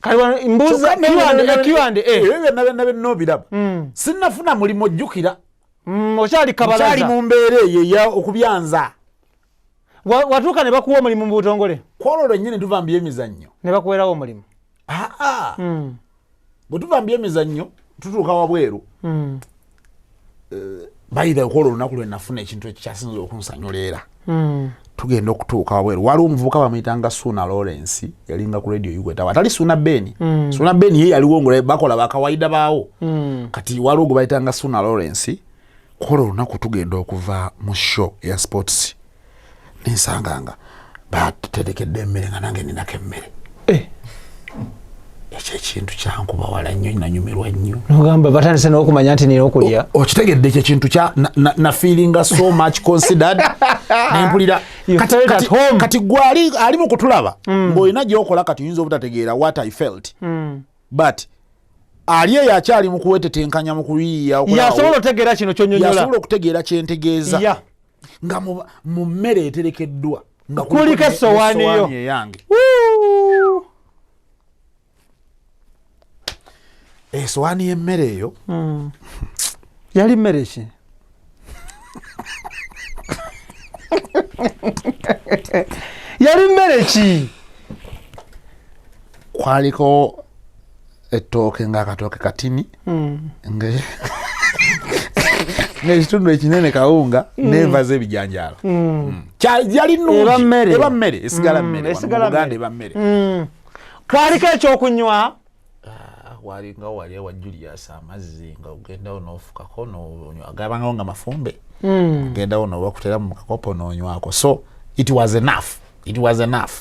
Kali wano mbuuza Q&A, Q&A. Ebyo byonna byonna byonna obiraba, sinnafuna mulimu, jjukira. Okyali Nkyali kabalaza. Mu mbeera eyo eya okubyanza. Watuuka ne bakuwa omulimu mu butongole? Kwolwo lwennyini tuva mu byemizannyo. Ne bakuweerawo omulimu? Aa, bwe tuva mu byemizannyo tutuuka wabweru. Bayira okwolwo olunaku lwe nafuna ekintu ekikyasinza okunsanyula, era tugenda okutuuka wabweru, waliwo omuvubuka bamuyitanga Suuna Lawrence, yalinga ku Radio Equator, atali Suuna Ben. Suuna Ben ye yaliwo nga bakola bakawaida baawo. Kati waliwo gwe bayitanga Suuna Lawrence. Kwolwo olunaku tugenda okuva mu show ya sports, nensanga nga baterekedde emmere, nga nange ninako emmere. Ekyo ekintu kyankuba wala nnyo, nanyumirwa nnyo. Nogamba batandise n'okumanya nti nina okulya. Okitegedde? Ekyo ekintu kya na feelinga so much considered, nempulira You felt at home. Kati gwe ali mu kutulaba ng'olina gyokola, kati oyinza obutategeera what I felt, but ali eyo akyali mu kuwetetenkanya, mu kuyiiya Yasobola otegeera kino kyonyonyola. Yasobola okutegeera kyentegeeza. Nga mu mmere eterekeddwa nga Kuliko essowaani yo. Essowaani eyange. Woo! Esowaani y'emmere eyo. Yali mmere ki? Yali mmere ki? Kwaliko ettooke, ng'akatooke katini, ng'ekitundu ekinene kawunga n'enva z'ebijanjaalo. Yali nnungi. Eba mmere. Eba mmere, esigala mmere. Wano mu Esigala Buganda mmere. eba mmere. Kwaliko ekyokunywa? Ah, walingawo wali ewa Julius amazzi, nga ogendawo n'ofukako nonywa, gabangawo nga mafumbe, ogendawo nobakutera mu kakopo nonywako. So it was enough, it was enough.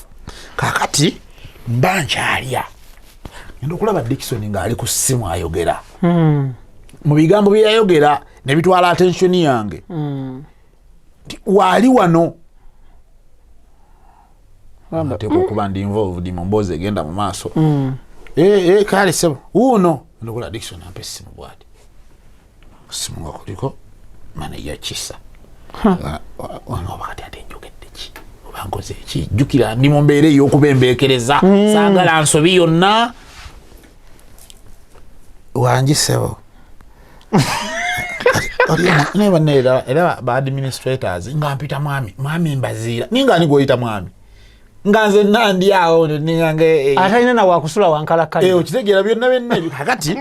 Kakati mba nkyalya, ngenda okulaba Dickson ng'ali ku ssimu ayogera. Mu bigambo bye yayogera ne bitwala attention yange nti waali wano ateekwa okuba ndi involved mu mboozi egenda mu maaso. Eh, eh, kale sebo wuuno ndokola. Dickson ampa essimu bwati, simu nga kuliko manager Kisa. Oba kati ate njogedde ki oba nkoze ki? Jjukira ndi mu mbeera ey'okubembeekereza, saagala nsobi yonna. Wangi sebo. Naye banne era ba administrators nga mpita mwami, mwami Mbaziira, ninga ani gwoyita mwami nga nze nandi awo ningange. Atalina na wakusula wankalakkalira. Okitegeera byonna byonna ebyo. Kakati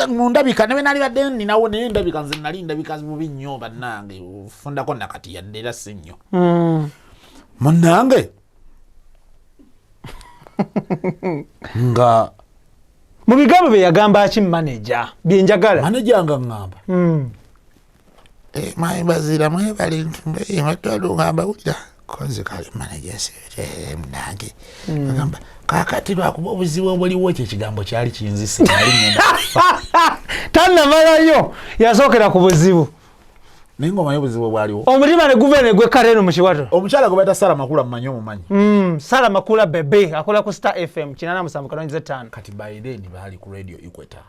mundabika ne bwe badde ninawo, naye ndabika nze nali ndabika bubi nnyo bannange, ofundako nakati yadde era si nnyo munnange nga Mu bigambo bye yagamba ki manager byenjagala? Manager nga ŋŋamba, "Mwami Bazira, mwebale ngamba wulira konze kale manager munange." Agamba, "Kakati lwakuba obuzibu obuliwo." Ekyo ekigambo kyali kinzise, nali ngenda kufa. Tannamalayo, yasookera ku buzibu. Naye ngaomanyi obuzibu bwaliwo. Omutima ne guva ne gwekkata eno mu kiwato. Omukyala gwe bayita Sara Makula, mumanyi, omumanyi? Sara Makula bebe akola ku Star FM 87.5. Kati by then baali ku Radio Equator.